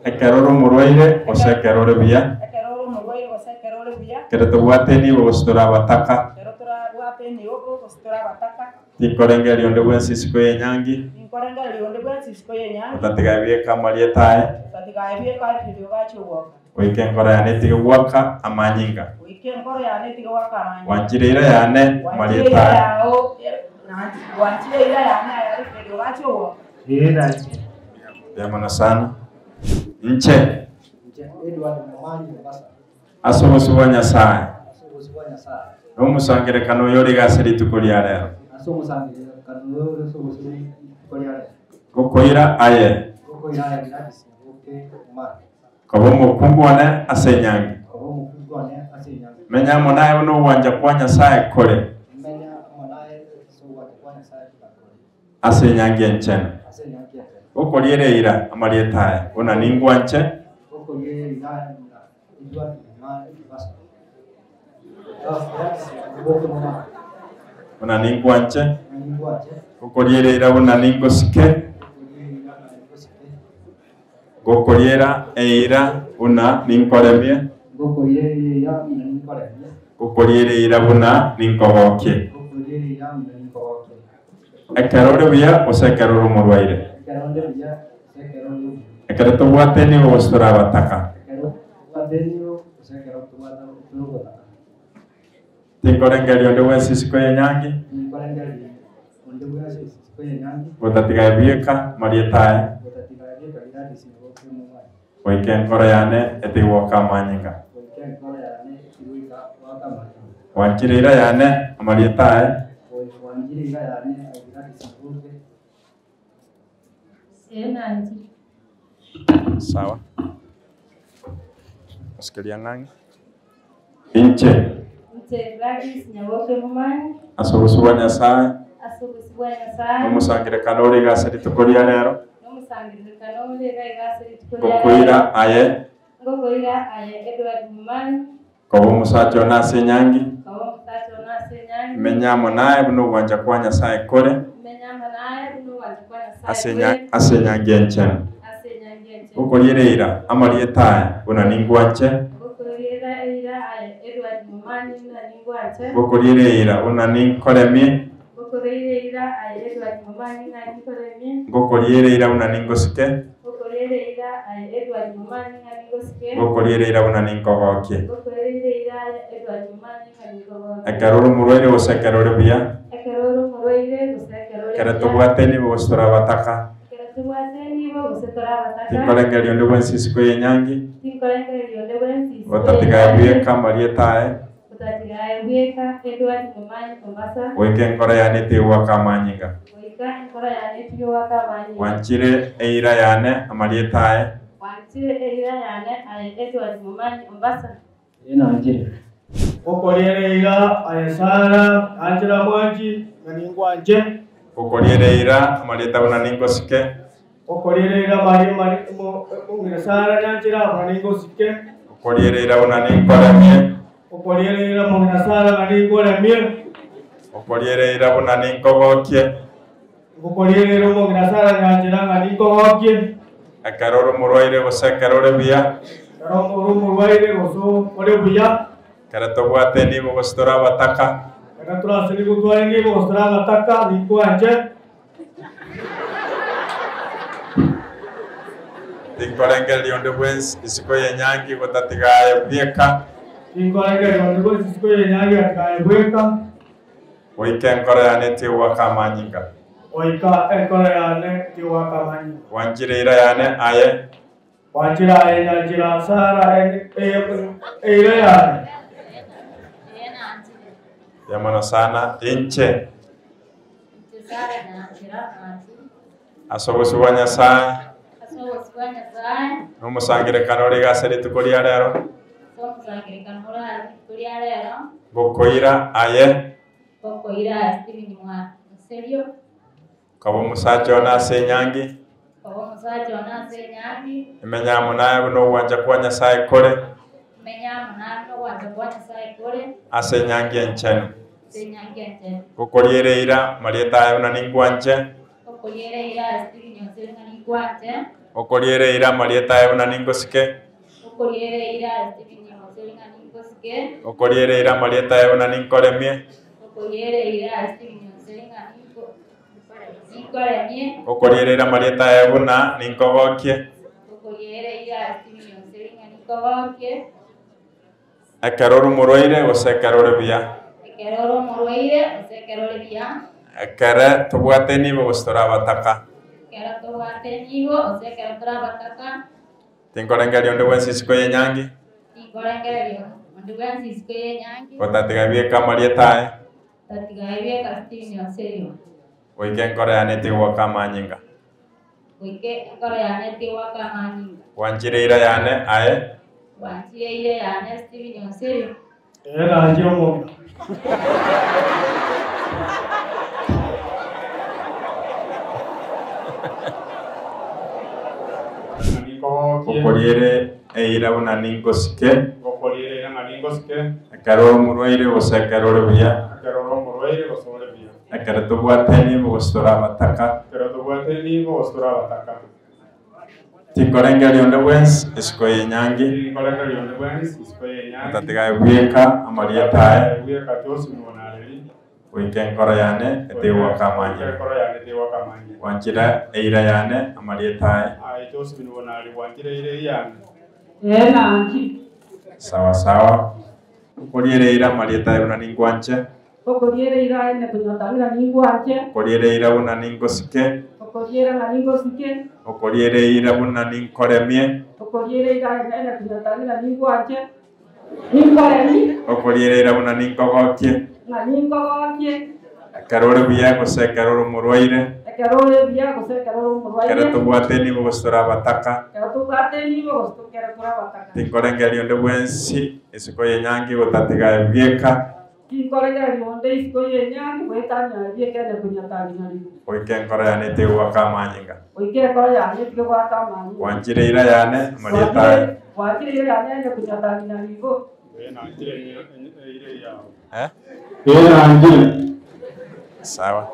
Ekero ore omorwaire gose ekero ore buya. Ekero ore omorwaire gose ekero ore buya. Ekero tobwate enibo gose tore abataka. Ekero torabwate enibo gose tore abataka. Tinkorengereria onde bwensi isiko y'enyangi. Tinkorengereria onde bwensi isiko y'enyangi. Otatiga ebieka amarieta aye. Otatiga ebieka Alfred ogache ogwoka. Goika enkoro yane etige goaka amanyinga. Goika enkoro yane etige goaka amanyinga. Gwanchire eira yane amarieta aye. Gwanchire eira yane aye Alfred ogache ogwoka. Ee, nanchire. Mbuya mono sana. Inche. Inche Edward Momanyi Mombasa. Ase obosio bwa Nyasae. Ase obosio bwa Nyasae. Na omosangererekano oyo ore iga ase rituko ria rero. Ase omosangererekano oyo ore ase obosio bwa rituko ria rero. Ngokoira aye. Ngokoira aye Gladys Nyaboke Momanyi. Koba omokungu one ase enyangi. Koba omokungu one ase enyangi. Menye amo naye buna ogwancha kwa Nyasae kore. Menye amo naye ase ogwancha kwa Nyasae buna kore. Ase enyangi enchenu. Ase enyangi enchenu. Gokoriera eira amarieta aye, buna ningwanche. Gokoriera eira buna Edward Momanyi Mombasa. Gladys Nyaboke Momanyi. Buna ningwanche. Buna ningwanche. Gokoriera eira buna ningosike. Gokoriera eira buna ningosike. Gokoriera eira buna ninkoremie. Gokoriera eira buna ninkoremie. Gokoriera eira buna ninkogokie. Gokoriera eira buna ninkogokie. Ekero ore buya gose ekero ore omorwaire. Ekero onde buya gose ekero ore obuya. Ekero tobwate nigo gose tore abataka. Ekero tobwate nigo gose ekero tobwate tore obotaka. Tinkorengereria onde bwensi isiko y'enyangi. Tinkorengereria onde bwensi isiko y'enyangi. Gotatiga ebieka marieta aye. Gotatiga ebieka Gladys Nyaboke Momanyi. Goika enkoro yane etigwoka amanyinga. Goika enkoro yane etigwoka amanyinga. Gwanchire eira yane amarieta aye. Gwanchire eira yane Gladys Nyaboke. Ee, nanchire. Sawa. Osikiria ng'ang'e. Inche. Inche Gladys Nyaboke Momanyi. Ase obosio bwa Nyasae. Ase obosio bwa Nyasae. Nomosangererekano ore iga ase rituko ria rero. Nomosangererekano ore iga ase rituko ria rero. Ngokoira aye. Ngokoira aye Edward Momanyi. Koba omosacha one ase enyangi. Koba omosacha one ase enyangi. Menye amo naye buna ogwancha kwa Nyasae kore. Menye amo naye buna ogwancha kwa Nyasae Ase kore. ase enyangi enchenu. Ase enyangi enchenu. Ngokoriera eira amarieta aye buna ningwanche. Ngokoriera eira aye Edward Momanyi buna ningwanche. Ngokoriera eira buna ninkoremie. Ngokoriera eira aye Edward Momanyi ng'a ninkoremie. Ngokoriera eira buna ningosike. Ngokoriera eira aye Edward Momanyi ng'a ningosike. Ngokoriera eira buna ninkogokie. Ngokoriera eira aye Edward Momanyi Ekero ore omorwaire gose ekero ore buya. Ekero ore omorwaire gose ekero ore Ekero buya. tobwate nibo gose tore abataka. Ekero tobwate nibo gose tore abataka. Tinkorengereria onde bwensi isiko y'enyangi. Tinkorengereria onde bwensi isiko Gotatiga aye bweka amarieta aye. Gotatiga aye bweka Edward Momanyi Mombasa. Goika enkoro yane etigwe amanyinga. Goika enkoro yane etige goaka amanyinga. Gwanchire eira yane amarieta aye. Gwanchire eira yane aye Edward Momanyi Mombasa. Nanchire. Okoriera eira aye Sara, nanchera mwanchi, na ningwanche. Okoriera eira amarieta buna ningosike. Okoriera eira mari mari mong'ina Sara nyanchera buna ningosike. Okoriera eira buna ninkoremie. Okoriera eira mong'ina Sara na ninkoremie. Okoriera eira buna ninkogokie. Okoriera eira mong'ina Sara nyanchera ng'a ninkogokie. Ekero ore omorwaire gose ekero ore buya. Ekero ore omorwaire gose ore buya. Ekero tobwate nibo gose tore abataka. Ekero torase nigo tware nibo gose tore abataka ninkwanche. Tinkorengereria onde bwensi isiko y'enyangi gotatiga aye bweka. Tinkorengereria onde bwensi isiko y'enyangi gotatiga aye bweka. Goika enkoro yane etige goaka amanyinga. Goika enkoro yane etige goaka amanyinga. Gwanchire eira yane aye. Gwanchire aye nyanchera Sara eira yane. Mbuya mono sana inche. Ase obosio bwa Nyasae. Na omosangererekano ore iga ase rituko ria rero. Ngokoira aye. Koba omosacha one ase enyangi. Emenye amo naye buna ogwancha kwa Nyasae kore. Ase enyangi enchenu. Ngokoriera eira amarieta aye buna ningwanche. Ngokoriera eira amarieta aye buna ningosike. Ngokoriera eira amarieta aye buna ninkoremie. Ngokoriera eira amarieta aye buna ninkogokie. Ekero ore omorwaire gose ekero ore buya. Ekere tobwate nibo gose tore abataka. Tinkorengereria onde bwensi isiko y'enyangi. Gotatiga bieka amarieta aye. Goika enkoro yane etige goaka amanyinga. Gwanchire eira yane aye. Ee nanchire omong'ina. Ngokoriere eira buna ningosike. Ekero ore omorwaire gose ekero ore buya. Ekero tobwate nibo gose tore abataka. Tinkorengereria onde bwensi isiko y'enyangi. Gotatiga aye bweka amarieta aye. Goika enkoro yane etige goaka amanyinga. Gwanchire eira yane amarieta aye. Sawa sawa. Okoriera eira amarieta aye buna ningwanche. Okoriera eira aye kunyotang'ira ningwanche. Okoriera eira buna ningosike. Okoriera ng'a ningosike. Okoriera eira buna ninkoremie. Okoriera eira aye kunyotang'ira ningwanche. Ninkoremie. Okoriera eira buna ninkogokie. Ng'a ninkogokie. Ekero ore buya gose ekero ore omorwaire. Ekero ore buya gose ekero ore omorwaire. Ekero tobwate nibo gose tore abataka. Ekero tobwate nibo gose ekero tore abataka. Tinkorengereria onde bwensi isiko y'enyangi gotatiga aye bweka. Tinkorengereria onde isiko y'enyangi goetania aye bweka ende konyatang'ina rigo. Goika enkoro yane etige goaka amanyinga. Goika enkoro yane etige goaka amanyinga. Gwanchire eira yane amarieta aye. Gwanchire eira yane ende konyatang'ina rigo. Eh? Ee nanchire. Sawa.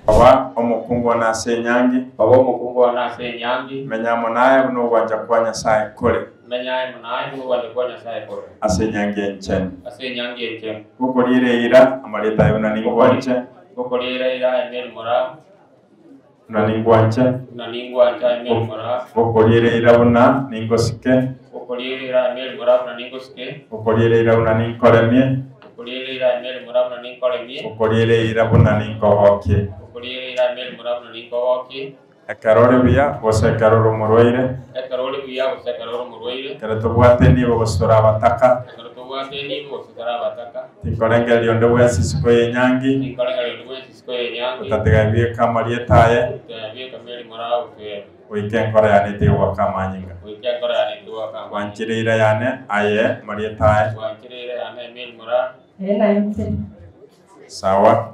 Oba omokungu one ase enyangi. Oba omokungu one ase enyangi. Menya amo naye buna ogwancha kwa Nyasae kore. Menya amo naye buna ogwancha kwa Nyasae kore. Ase enyangi enchenu. Ase enyangi enchenu. Gokoriera eira amarieta aye buna ningwanche. Gokoriera eira aye Mary Moraa. Buna ningwanche. Buna ningwanche aye Mary Moraa. Gokoriera eira buna ningosike. Ngokoriera Mary Moraa buna ningosike. Ngokoriera buna ninkoremie. Ngokoriera Mary Moraa buna ninkoremie. Ngokoriera buna ninkogokie. Ngokoriera Mary Moraa buna ninkogokie. Ekero ore buya, gose ekero ore omorwaire. Ekero ore buya, gose ekero ore omorwaire. Ekero tobwate enibo gose tore abataka. Ekero tobwate enibo gose tore abataka. Tinkorengereria onde bwensi isiko y'enyangi. Tinkorengereria onde bwensi isiko y'enyangi. Otatiga ebieka amarieta aye. Otatiga ebieka Mary Moraa Otwere. Goika enkoro yane etige goaka amanyinga. Goika enkoro yane etige goaka amanyinga. Gwanchire eira yane, aye amarieta aye. Gwanchire eira yane, Mary Moraa. Ee, nainche. Sawa.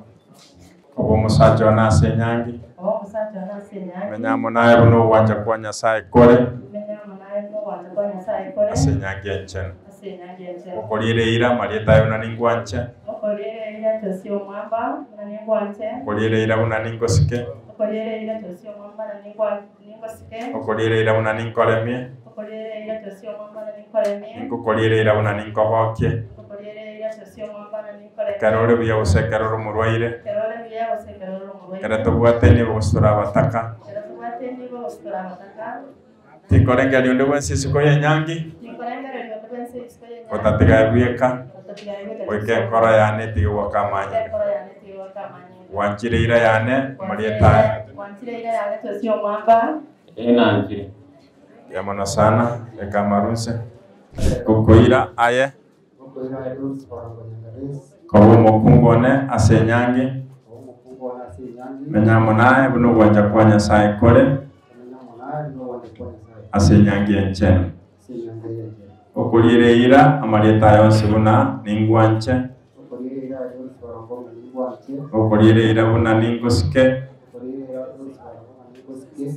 Koba omosacha one ase enyangi. Koba omosacha one ase enyangi. Menya amo naye buna ogwancha kwa Nyasae kore. Menya amo naye buna ogwancha kwa Nyasae kore. Ase enyangi enchenu. Ase enyangi enchenu. Okoriera eira amarieta aye buna ningwanche. Okoriera eira Josia omwamba buna ningwanche. Okoriera eira buna ningosike. Okoriera eira Josia omwamba buna ningosike. Okoriera eira buna ninkoremie. Okoriera eira Josia omwamba buna ninkoremie. Ninkokoriera eira buna ninkogokie. Ninkokoriera eira Josia omwamba buna ninkoremie. Ekero ore buya gose ekero ore omorwaire. Ekero ore buya gose ekero ore omorwaire. Ekero tobwate enibo gose tore abataka. Ekero tobwate enibo gose tore abataka. Tinkorengereria onde bwensi isiko y'enyangi. Tinkorengereria onde bwensi isiko y'enyangi. Otatiga aye bweka. Otatiga aye bweka. Goika enkoro yane etige goaka amanyinga. Goika enkoro yane etige goaka amanyinga. Gwanchire eira yane, amarieta aye. Gwanchire eira yane tosie omwamba. Ee nanchire. Mbuya mono sana, reka amarunse. Gokoira aye. Koba omokungu one ase enyangi. Menya amo naye buna ogwancha kwa Nyasae kore ase enyangi enchenu. Okoriera eira amarieta aye onsi buna ningwanche. Okoriera eira buna ningosike.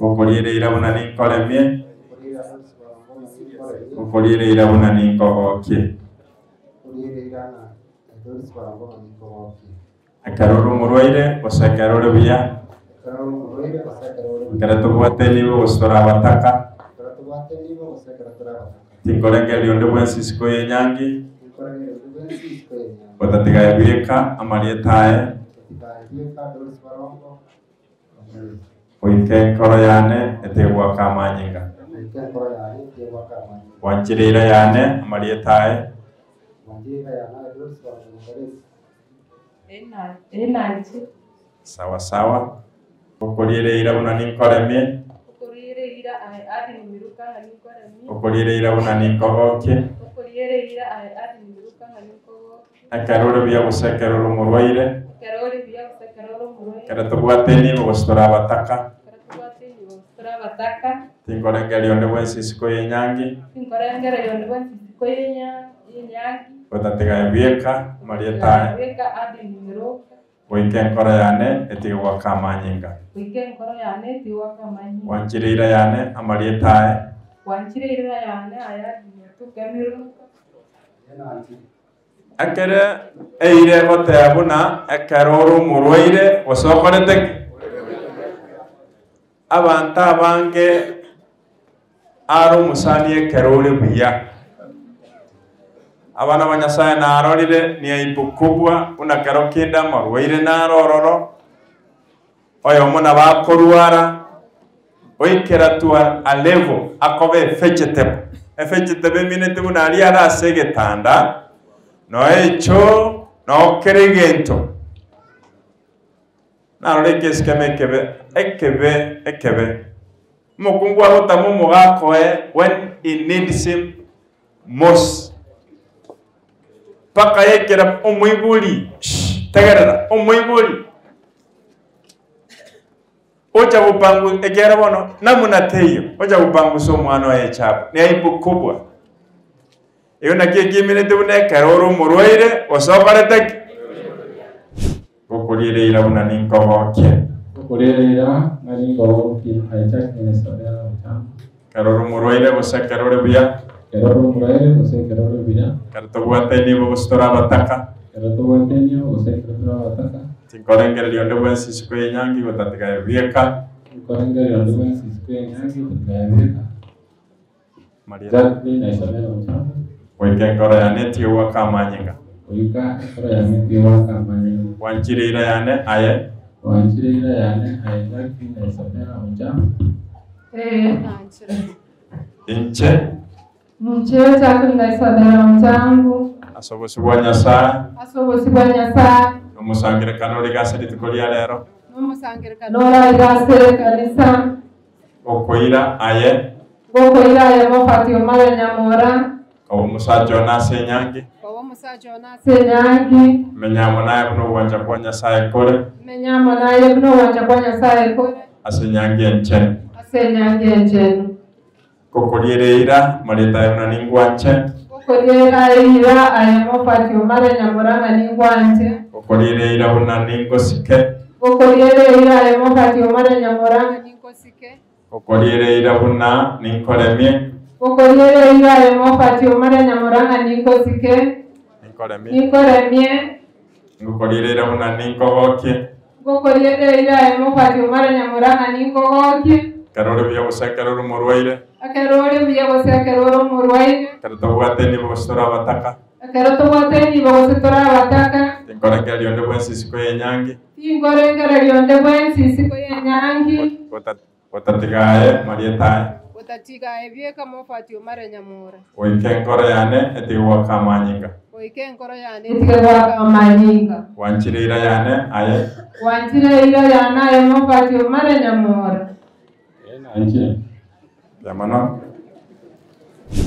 Okoriera eira buna ninkoremie. Okoriera eira buna ninkogokie. Ekero ore omorwaire, gose ekero ore buya, ekero tobwate enibo gose tore abataka, tinkorengereria onde bwensi isiko y'enyangi, otatiga aye bweka amarieta aye, goika enkoro yane etige goaka amanyinga. Gwanchire eira yane amarieta aye. Ee nanche. Sawa sawa. Okoriera eira buna ninkoremie. Okoriera eira aye Adini Miruka ng'a ninkoremie. Okoriera eira buna ninkogokie. Okoriera eira aye Adini Miruka ng'a ninkogokie. Ekero ore buya gose ekero ore omorwaire. Ekero ore buya gose ekero ore omorwaire. Ekero tobwate enibo gose tore abataka. Ekero tobwate enibo gose tore abataka. Tinkorengereria onde bwensi isiko y'enyangi. Tinkorengereria onde bwensi isiko y'enyangi. Otatiga aye bweka amarieta aye. Otatiga aye bweka Adini Miruka. Goika enkoro yane etige goaka amanyinga. Goika enkoro yane etige goaka amanyinga. Gwanchire eira yane amarieta aye. Gwanchire eira yane aye Adini Otuke Miruka. Ekere eira egoteba buna ekero ore omorwaire gose okorete ki? Abanto abange are omosani ekero ore buya. Abana ba Nyasae narorire ni aibu kubwa buna kero kende amarwaire naro ororo, oyomo nabo akorwara, oikera to a level akoba a vegetable. A vegetable emineti buna aria are ase egetanda, noe echoo, noo kera egento. Narora ekesi keme ekebe, ekebe, ekebe. Omokungu agotama omogaka oye when he needs him most. Mpaka yekera omoibori, shh, tegerera, omoibori ocha gopangu ekiagera bono namuna teiyo, ocha gopangusa omwana oye echabu, ni aibu kubwa. Erio naki ekimineti buna ekero ore omorwaire gose okorete ki? Gokoriera eira buna ninkogokie. Gokoriera eira ng'a ninkogokie, aye Jacqueline Isabella Ochanda. Ekero ore omorwaire gose ekero ore buya. Ekero ore omorwaire gose ekero ore buya. Ekero tobwate enibo gose tore abataka. Ekero tobwate enibo gose ekero tore abataka. Tinkorengereria onde bwensi isiko y'enyangi gotatiga aye bweka. Tinkorengereria onde bwensi isiko y'enyangi gotatiga aye bweka. Jacqueline Isabella Ochanda. Goika enkoro yane etige goaka amanyinga. Goika enkoro yane etige goaka amanyinga. Gwanchire eira yane aye. Gwanchire eira yane aye Jacqueline Isabella Ochanda. Ee, nanchire. Inche. Nche Jacqueline Isabella Onjangu Ase obosio bwa Nyasaye ase obosio bwa Nyasaye nomosangerekano ore ase rituko ria rero nomosangerekano oraire ase ekanisa okoira aye gokoira aye mofati omare nyamora koba omosacha one ase enyangi koba omosacha one ase enyangi menyamo naye buna obwancha kwa Nyasaye kore menyamo naye buna obwancha kwa Nyasaye kore ase enyangi enchenu ase enyangi enchenu gokoriere mareta aye buna ningwanche gokoriera eira aye mofati omare nyamora ng'a ningwanche gokoriere buna ningosike gokoriera eira aye mofati omare nyamora ng'a ninkosike gokoriere buna ninkoremie gokoriera eira aye mofati omare nyamora ng'a ninkosike ninkoremie ninkoremie ngokoriere buna ninkogokie gokoriera eira aye mofati omare nyamora ng'a ninkogokie ekero ore buya gose ekero ore omorwaire ekero ore buya gose ekero ore omorwaire ekero tobwate nibo gose tore abataka ekero tobwate nibo gose tore abataka tinkorengereria onde bwensi isiko ya enyangi tinkorengereria onde bwensi isiko ya enyangi gotatiga aye marieta aye gotatiga aye bieka mofati omare nyamora goika enkoro yane etige gwaka amanyinga goika enkoro yane etige gwaka amanyinga gwanchire eira yane aye gwanchire eira yane aye mofati omare nyamora Nanchire. mbuya mono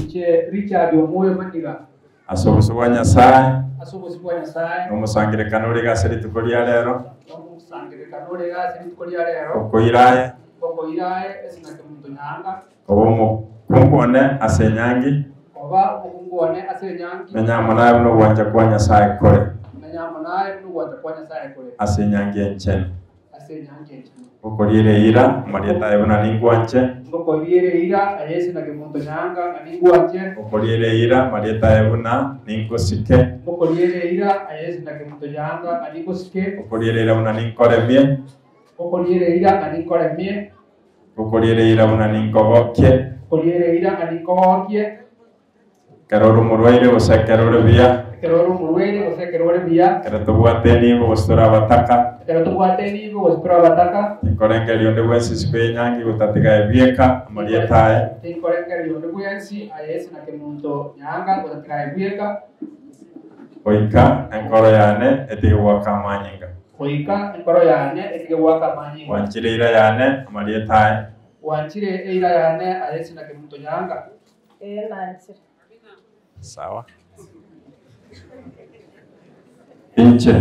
Nche Richard Omoyo Maniga ase obosio bwa Nyasaye ase obosio bwa Nyasaye nomosangerekano ore ase rituko ria rero nomosangerekano ore ase rituko ria rero okoira aye okoira aye esinake omonto nyanga koba omokungu one ase enyangi koba omokungu one ase enyangi menyamo naye buna obwancha kwa Nyasaye kore menyamo naye buna obwancha kwa Nyasaye kore ase enyangi enchenu ase enyangi enchenu gokoriere eira marieta aye buna ningwanche ngokoriere eira aye esinake omonto nyanga ng'a ningwanche gokoriere eira marieta aye buna ninkosike ngokoriere eira aye esinake omonto nyanga ng'a ninkosike gokoriere eira buna ninkoremie ngokoriere eira ng'a ninkoremie gokoriere eira buna ninkogokie ngokoriere eira ng'a ninkogokie ekero ore omorwaire gose ekero ore buya ekero ore omorwaire gose ekero ore buya ekero tobwate nibo gose tore abataka ekero tobwate nibo gose tore abataka tinkorengereria onde bwensi isiko ya enyangi gotatiga ebieka amarieta aye tinkorengereria onde bwensi aye esinake omonto nyanga gotatiga ebieka goika enkoro yane etige gwaka amanyinga goika enkoro yane etige gwaka amanyinga gwanchire eira yane amarieta aye gwanchire eira yane aye esinake omonto nyanga Ee nanchire. sawa inche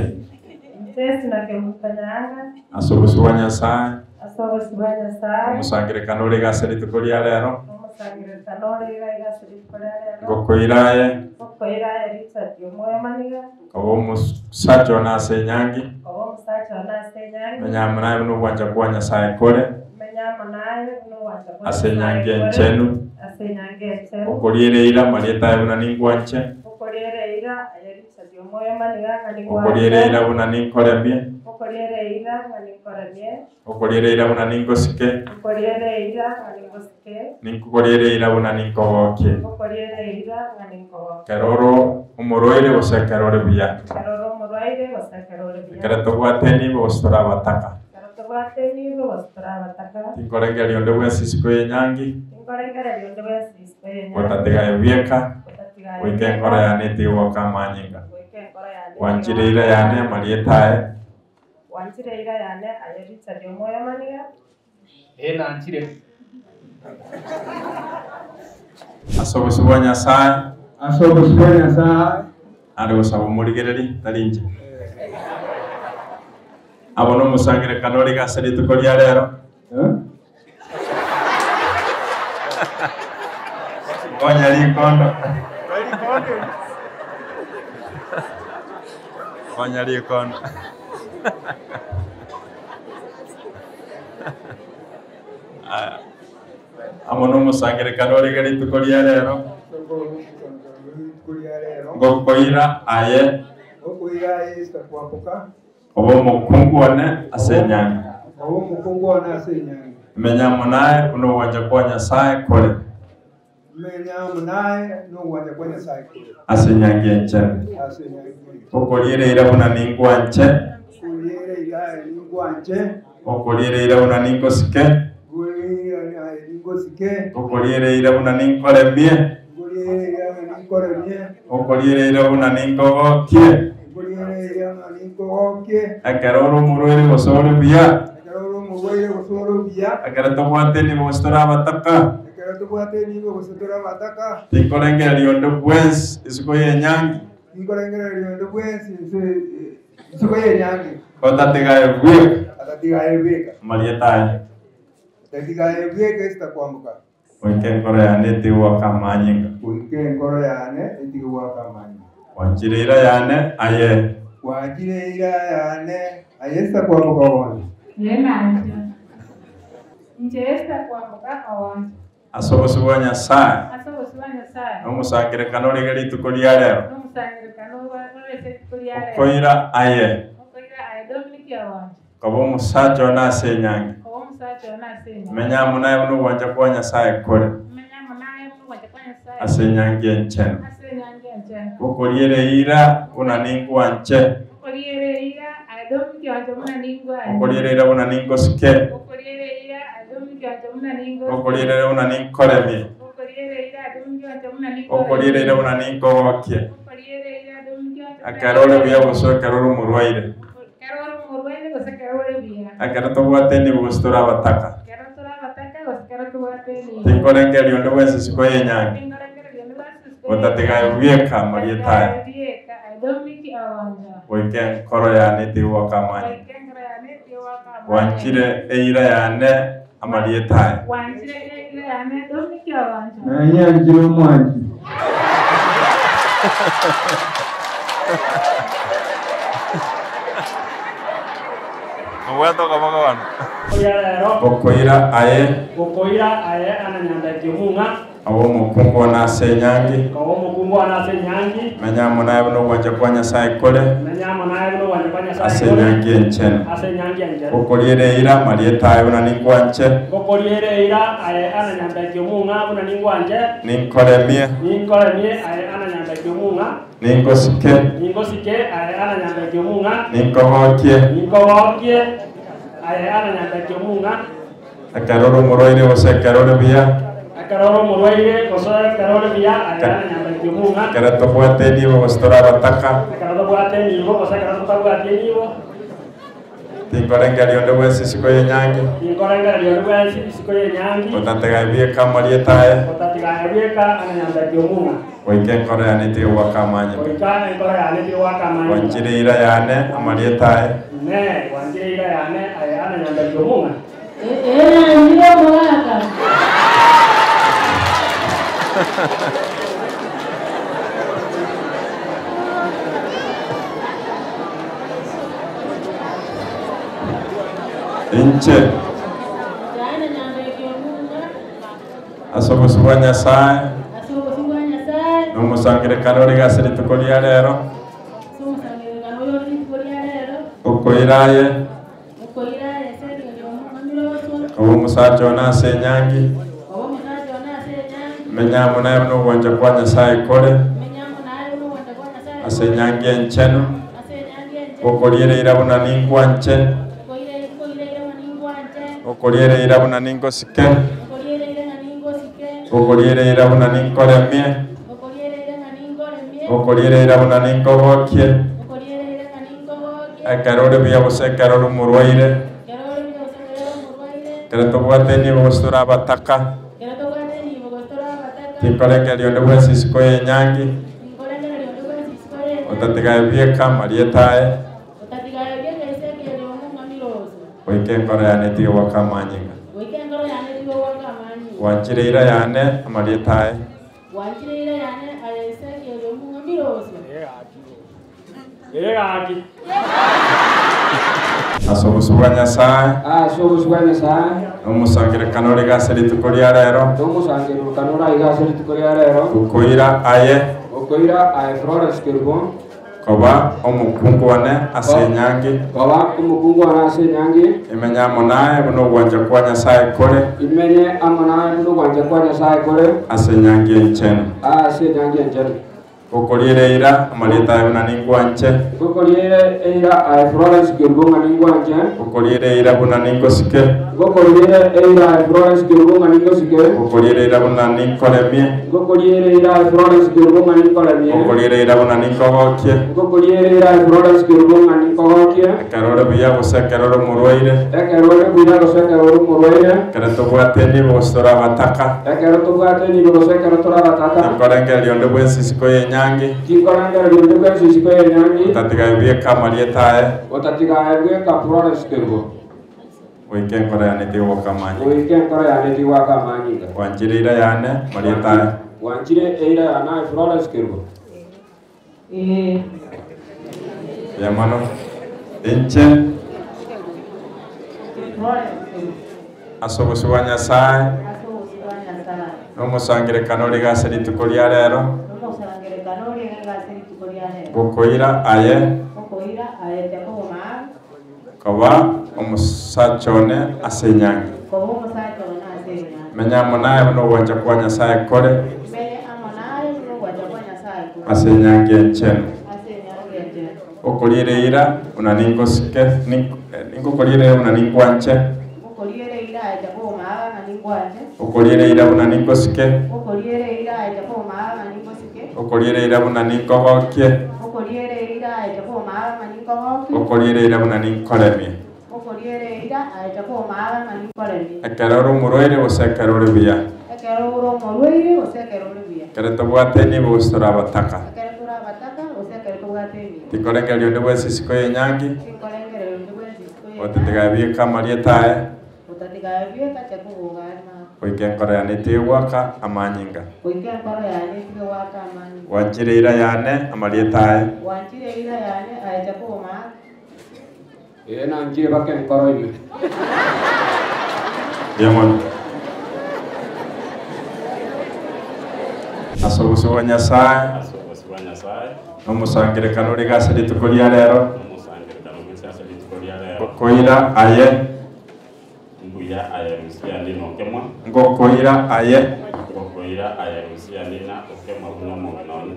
Nche esinake omonto nyanga ase obosio bwa Nyasaye ase obosio bwa Nyasaye omosangerekano ore ase rituko ria rero omosangerekano ore iga ase rituko ria rero ngokoira aye ngokoira aye Richard Omoyo Maniga koba omosacha one ase enyangi koba omosacha one ase enyangi menyamo naye buna obwancha kwa Nyasaye kore menyamo naye buna obwancha kwa ase enyangi Nyasaye kore enchenu ase enyangi enchenu okoriere eira marieta aye buna ningwanche okoriere eira aye Richard Omoyo Maniga ng'a okoriere ningwanche eira buna ninkoremie okoriere eira ng'a ninkoremie okoriere eira buna ninkosike okoriere eira ng'a ninkosike ninkokoriere eira buna ninkogokie okoriere eira ng'a ninkogokie ekero ore omorwaire gose ekero ore buya ekero ore omorwaire gose ekero ore buya ekero tobwate nibo gose tore abataka ekero tobwate nibo gose tore abataka tinkorengereria onde bwensi isiko ya enyangi tinkorengereria onde bwensi isiko ya enyangi gotatiga ebieka gotatiga goika enkoro yane etige gwaka amanyinga goika enkoro yane gwanchire eira yane amarieta aye gwanchire eira yane aye Richard Omoyo Maniga ee nanchire ase obosio bwa Nyasaye ase obosio bwa Nyasaye ari gosaba omorigereri tari inche abo nomosangerekano ore ase rituko ria rero konya rikondo konya rikondo Aya. amo nomosangerekano ore rituko ria rero rituko ria rero ngokoira aye okoira aye Esther Kwamboka oba omokungu one ase enyangi oba omokungu one ase enyangi menyamo naye buna obwancha kwa Nyasaye kore menyamo naye nobwancha kwa Nyasaye kore ase enyangi enchenu ase enyangi okoriere eira buna ningwanche okoriere eira aye ningwanche okoriere eira buna ninkosike ngoriere aye ningosike okoriere eira buna ninkoremie ngoriere ninkoremie Okoriereire buna ninkogokie. Nkoriereire ng'a ninkogokie. Ekero ore omorwaire gose ore buya. Ekero ore omorwaire gose ore buya. Ekero tobwate enibo gose tore abataka. Ekero tobwate enibo gose tore abataka. Tinkorengereria onde bwensi isiko y'enyangi. Tinkorengereria onde bwensi isiko y'enyangi. Otatiga aye bweka. Otatiga aye bweka. Amarieta aye. Otatiga aye bweka esitakwamboka. Goika enkoro yane etige goaka amanyinga. Goika enkoro yane etige goaka amanyinga. Gwanchire eira yane aye. Gwanchire eira yane aye esitakwamboka ogoncha. Ee nanche. Inche esitakwamboka ogoncha. Ase obosio bwa Nyasae. Ase obosio bwa Nyasae. Na omosangererekano ore iga rituko ria rero. Na omosangererekano ore ase rituko ria rero. Okoira aye. Okoira aye Dominic ogoncha. Koba omosacha one ase enyangi. Koba omosacha one ase enyangi. Menye amo naye buna ogwancha kwa Nyasae kore. Menye amo naye buna ogwancha kwa Nyasae. Ase enyangi enchenu. Ase enyangi enchenu. Gokoriera eira buna ningwanche. Gokoriera eira aye Dominic oanche buna ningwanche. Gokoriera eira buna ningosike. Gokoriera eira aye Dominic oanche buna ningosike. Gokoriera eira buna ninkoremie. Gokoriera eira aye Dominic oanche buna ninkoremie. Gokoriera eira buna ninkogokie. Gokoriera eira aye Dominic oanche buna Ekero ore buya gose ekero ore omorwaire. Ekero ore omorwaire gose ekero ore buya. Ekero tobwate enibo gose tore abataka. Ekero tore abataka gose ekero tobwate enibo. Tinkorengereria onde bwensi isiko y'enyangi. Tinkorengereria onde bwensi isiko y'enyangi. Gotatiga aye bweka amarieta aye. Gotatiga aye bweka, aye Dominic Ogonjo. Goika enkoro yane etige goaka amanyinga. Goika enkoro yane etige goaka amanyinga. Gwanchire eira yane amarieta aye. Gwanchire eira yane Dominic Ogonjo. Nanyanchire omwanchi. Obwate okoboko bono. Oria rero. Gokoira aye. Gokoira aye ananyandaki omong'a. Abe omokungu one ase enyangi. Koba omokungu one ase enyangi. Menye amo naye buna ogwancha kwa Nyasae kore. Menye amo naye buna ogwancha kwa Nyasae kore. Ase enyangi enchenu. Ase enyangi enchenu. Gokoriera eira amarieta aye buna ningwanche. Gokoriera eira aye ananyandaki omong'a buna ningwanche. Ninkoremie. Ninkoremie aye ananyandaki omong'a. Ningosike. Ningosike aye ananyandaki omong'a. Ninkogokie. Ninkogokie aye ananyandaki omong'a. Ekero ore omorwaire gose ekero ore buya. Ekero ore omorwaire gose ekero ore buya aye ananyandaki omong'a. Ekero tobwate enibo gose tore abataka. Ekero tobwate enibo gose ekero totabwati enibo. Tinkorengereria onde bwensi isiko y'enyangi. Tinkorengereria onde bwensi isiko y'enyangi. Gotatiga aye bweka amarieta aye. Gotatiga aye bweka ananyandaki omong'a. Goika enkoro yane etige goaka amanyinga. Goika enkoro yane etige goaka amanyinga. Gwanchire eira yane amarieta aye. Inee! Gwanchire eira yane aye ananyandaki omong'a? Ee, nanchire omogaka. Inche, ase obosio bwa Nyasae, na omosangererekano ore ase rituko ria rero, okoira aye, Koba omosacha one ase enyangi, menye amo naye buna ogwancha kwa Nyasae kore, ase enyangi enchenu, gokoriera eira buna ningwanche, gokoriera eira buna ningosike, gokoriera eira buna ninkoremie, gokoriera eira buna ninkogokie, ekero ore buya gose ekero ore omorwaire, ekero tobwate enibo gose tore abataka, tinkorengereria onde bwensi isiko y'enyangi, otatiga aye bweka amarieta aye, goika enkoro yane etige goaka amanyinga. Gwanchire eira yane amarieta aye. Ase obosio bwa Nyasae. Ase obosio bwa Nyasae. Na omosangererekano ore iga ase rituko ria rero. Na omosangererekano ore aiga ase rituko ria rero. Gokoira aye. Gokoira aye Florence Kerubo. Koba omokungu one ase enyangi. Koba omokungu one ase enyangi. Imenye amo naye buna ogwancha kwa Nyasae kore. Imenye amo naye buna ogwancha kwa Nyasae kore. Ase enyangi enchenu. Ase enyangi enchenu. Gokoriera eira amarieta aye buna ningwanche. Gokoriera eira aye Florence Kerubo ng'a ningwanche. Gokoriera eira buna ningosike. Gokoriera eira aye Florence Kerubo ng'a ningosike. Gokoriera eira buna ninkoremie. Gokoriera eira aye Florence Kerubo ng'a ninkoremie. Gokoriera eira buna ninkogokie. Gokoriera eira aye Florence Kerubo ng'a ninkogokie. Ekero ore buya gose ekero ore omorwaire. Ekero ore buya gose ekero ore omorwaire. Ekero tobwate enibo gose tore abataka. Ekero tobwate enibo gose ekero tore abataka. Tinkorengereria onde bwensi isiko y'enyangi. Tinkorengereria onde bwensi isiko y'enyangi. Otatiga aye bweka amarieta aye. Otatiga aye bweka Florence Kerubo. Goika enkoro yane tigwaka amanyinga. Goika enkoro yane tigwaka amanyinga. Gwanchire eira yane amarieta aye. Gwanchire eira yane aye Florence Kerubo. Ee. Mbuya mono. Inche ase obosio bwa Nyasae Ase obosio bwa Nyasae. na omosangererekano ore iga ase rituko ria rero, Nomosangererekano ore iga ase rituko ria rero. ngokoira aye Ngokoira aye Jakobo Maaga. koba omosacha one ase enyangi. Koba omosacha one ase enyangi. Menye amo naye buna ogwancha kwa Nyasae kore. Menye amo naye buna ogwancha kwa Nyasae kore. Ase enyangi enchenu. Ase enyangi enchenu. Gokoriera eira buna ningosike, ningokoriera eira buna ningwanche. Gokoriera eira aye Jakobo Maaga ng'a ningwanche. Gokoriera eira buna ningosike. Gokoriera eira aye Jakobo Maaga ng'a ningosike. Gokoriera eira buna ninkogokie. Gokoriera eira aye Jakobo Maaga ng'a ninkogokie. Gokoriera eira buna ninkoremie. Gokoriera eira aye Jakobo Maaga ng'a ninkoremie. Ekero ore omorwaire gose ekero ore buya. Ekero ore omorwaire gose ekero ore buya. Ekero tobwate enibo gose tore abataka. Ekero tore abataka gose ekero tobwate enibo. Tinkorengereria onde bwensi isiko y'enyangi. Tinkorengereria onde bwensi isiko y'enyangi. Gotatiga abieke amarieta aye. Gotatiga abieke Jakobo gare mako. Goika enkoro yane etige goaka amanyinga. Goika enkoro yane etige goaka amanyinga. Gwanchire eira yane amarieta aye. Gwanchire eira yane aye Jakobo mako. Ee, nanchire baka enkoro ime. Mbuya mono. Ase obosio bwa Nyasae. Ase obosio bwa Nyasae. Na omosangererekano ore iga ase rituko ria rero. Na omosangererekano bwensi ase rituko ria rero. Ngokoira aye. Mbuya aye Rusia nina okemwa. Ngokoira aye. Ngokoira aye Rusia nina okemwa buna omong'ina one.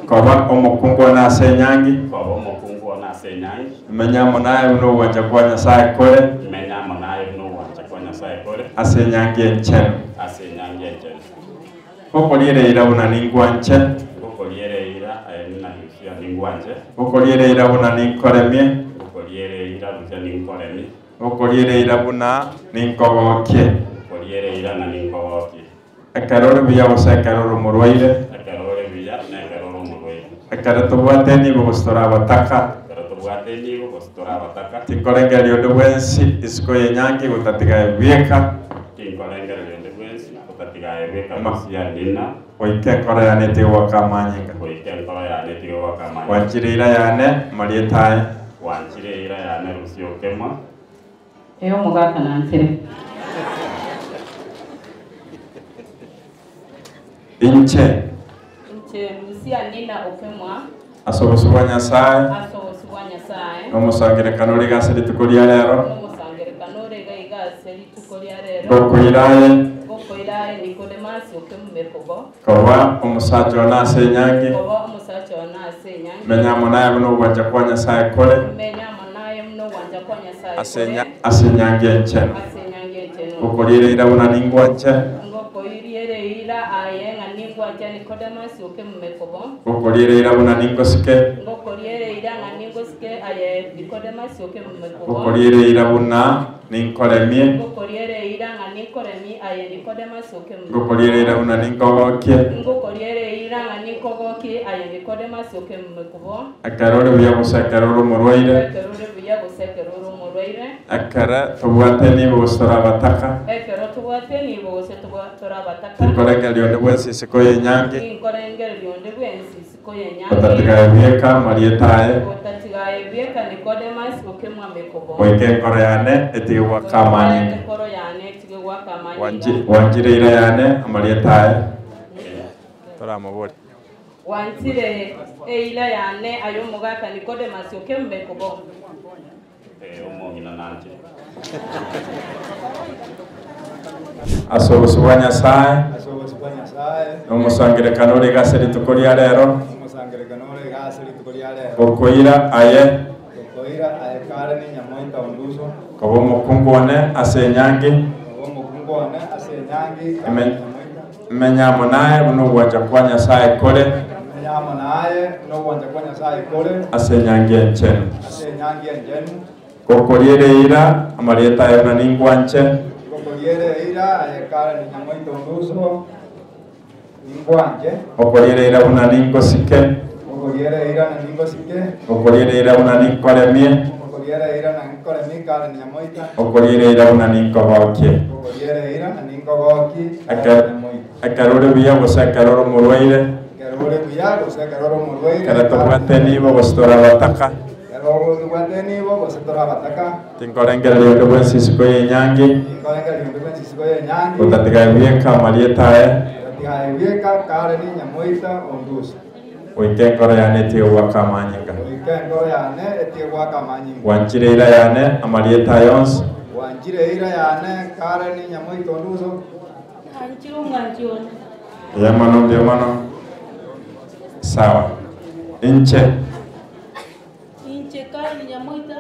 Koba omokungu one ase enyangi. Koba omokungu one ase enyangi. Menye amo naye buna ogwancha kwa Nyasae kore. Menye amo naye buna ogwancha kwa Nyasae kore. Ase enyangi enchenu. Ase enyangi enchenu. Ngokoriera eira buna ningwanche. Ngokoriera eira aye nina Rusia ningwanche. Ngokoriera eira buna ninkoremie. Ngokoriera eira Rusia ninkoremie. Ngokoriera eira buna ninkogokie. Ngokoriera eira ng'a ninkogokie. Ekero ore buya gose ekero ore omorwaire. Ekero ore buya na ekero ore omorwaire. Ekero tobwate enibo gose tore abataka. Ekero tobwate enibo gose tore abataka. Tinkorengereria onde bwensi isiko y'enyangi gotatiga aye bweka. Tinkorengereria onde bwensi gotatiga aye bweka Rusia nina. Goika enkoro yane etige goaka amanyinga. Goika enkoro yane etige goaka amanyinga. Gwanchire eira yane amarieta aye. Gwanchire eira yane Rusia okemwa. Ee omogaka nanchere. Inche. Inche Lusia Nina Okemwa. Ase obosio bwa Nyasae. Ase obosio bwa Nyasae. Na omosangererekano ore iga ase rituko ria rero. Na omosangererekano ore iga iga ase rituko ria rero. Ngokoira aye. Ngokoira aye Nikodemasi Okemumekobo. Koba omosacha one ase enyangi. Koba omosacha one ase enyangi. Menya amo naye buna ogwancha kwa Nyasae kore. Menya amo naye buna ogwancha kwa Nyasae kore. Ase enyangi enchenu. Ase enyangi enchenu. Ngokoriera eira buna ningwanche. Ngokoiriera eira aye ng'a ningwanche Nicodemus Okemumekobo. Ngokoriera eira buna ningosike. Ngokoriera eira ng'a ningosike aye Nicodemus Okemumekobo. Ngokoriera eira buna ninkoremie. Ngokoriera eira ng'a ninkoremie aye Nicodemus Okemumekobo. Ngokoriera eira buna ninkogokie. Ngokoriera eira ng'a ninkogokie aye Nicodemus Okemumekobo. Ekero ore buya gose ekero ore omorwaire. Ekero ore buya gose ekero ore omorwaire. Ekero tobwate enibo gose tore abataka. Ekero tobwate enibo gose tore abataka. Tinkorengereria onde bwensi isiko y'enyangi. Tinkorengereria onde bwensi isiko y'enyangi. Otatiga aye bweka amarieta aye. Otatiga aye bweka Nicodemus okemwamekobo. Goika enkoro yane etige goaka amanyinga. Goika enkoro yane etige goaka amanyinga. Gwanchire eira yane amarieta aye. Toramoborie. Gwanchire eira yane aye omogaka Nicodemus okemwamekobo. Ee, omong'ina nanche. Ase obosio bwa Nyasae. Ase obosio bwa Nyasae. Nomosangerekano ore iga ase rituko ria rero. Omosangerekano ore iga ase rituko ria rero. Gokoira aye. Gokoira aye kare ninyamoita onduso. Koba omokungu one ase enyangi. Koba omokungu one ase enyangi kare ninyamoita. Menya amo naye buna ogwancha kwa Nyasae kore. Menya amo naye buna ogwancha kwa Nyasae kore. Ase enyangi enchenu. Ase enyangi enchenu. Gokoriera eira amarieta aye buna ningwanche. Gokoriera eira aye kare ninyamoita onduso ningwanche. Gokoriera eira buna ningosike. Gokoriera eira na ningosike. Gokoriera eira buna ninkoremie. Gokoriera eira na nkoremie kare ninyamoita. Gokoriera eira buna ninkogokie. Gokoriera eira na ninkogokie kare ninyamoita. Ekero ore buya gose ekero ore omorwaire. Ekero ore buya gose ekero ore omorwaire. Ekero tobwate nibo gose tore abataka. Ekero tobwate nibo gose tore abataka. Tinkorengereria onde bwensi isiko y'enyangi. Tinkorengereria onde bwensi isiko y'enyangi. Gotatiga aye bweka amarieta aye. Gotatiga aye bweka kare ninyamoita onduso. Goika enkoro yane etige goaka amanyinga. Goika enkoro yane etige goaka amanyinga. Gwanchire eira yane amarieta aye onsi. Gwanchire eira yane kare ninyamoita onduso. Nanchire omwanchi one. Mbuya mono, mbuya mono. Sawa. Inche. Inche Karen Nyamoita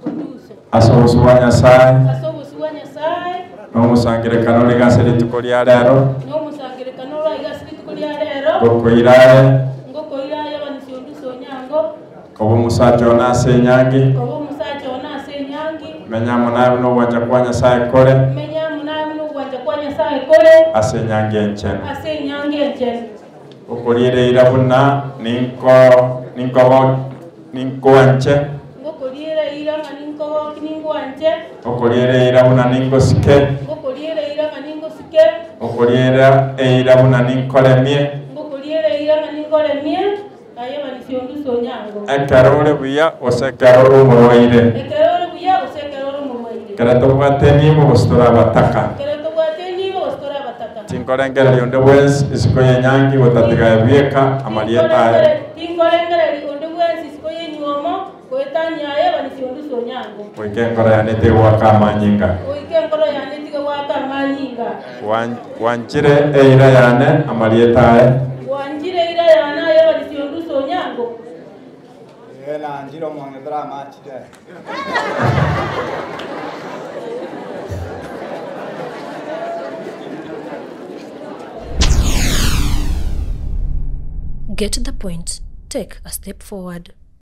Onduso. Ase obosio bwa Nyasae. Ase obosio bwa Nyasae. Na omosangererekano ore iga ase rituko ria rero. Na omosangererekano ore aiga ase rituko ria rero. Ngokoira aye. Ngokoira aye Abanisi Onduso Onyango. Koba omosacha one ase enyangi. Koba omosacha one ase enyangi. Menya amo naye buna ogwancha kwa Nyasae kore. Menya amo naye buna ogwancha kwa Nyasae kore. Ase enyangi enchenu. Ase enyangi enchenu. Ngokoriera eira buna ninko ninkogo ninkwanche. Ngokoriera eira ng'a ninkogoki ningwanche. Ngokoriera eira buna ningosike. Ngokoriera eira ng'a ningosike. Ngokoriera eira buna ninkoremie. Ngokoriera eira ng'a ninkoremie. Aye Banisi Onduso Onyango. Ekero ore buya gose ekero ore omorwaire. Ekero ore buya gose ekero ore omorwaire. Ekero tobwate enibo gose tore abataka. Ekero tobwate enibo gose tore abataka. Tinkorengereria onde bwensi isiko y'enyangi gotatiga aye bweka amarieta aye. Tinkorengereria onde bwensi isiko y'enyuomo goetania aye Banisi Onduso Onyango. Goika enkoro yane etige goaka amanyinga. Goika enkoro yane etige goaka amanyinga. Gwanchire eira yane amarieta aye. Gwanchire eira yane aye Banisi Onduso Onyango. Ee, nanchire omong'ina toramachire. Get the point, take a step forward.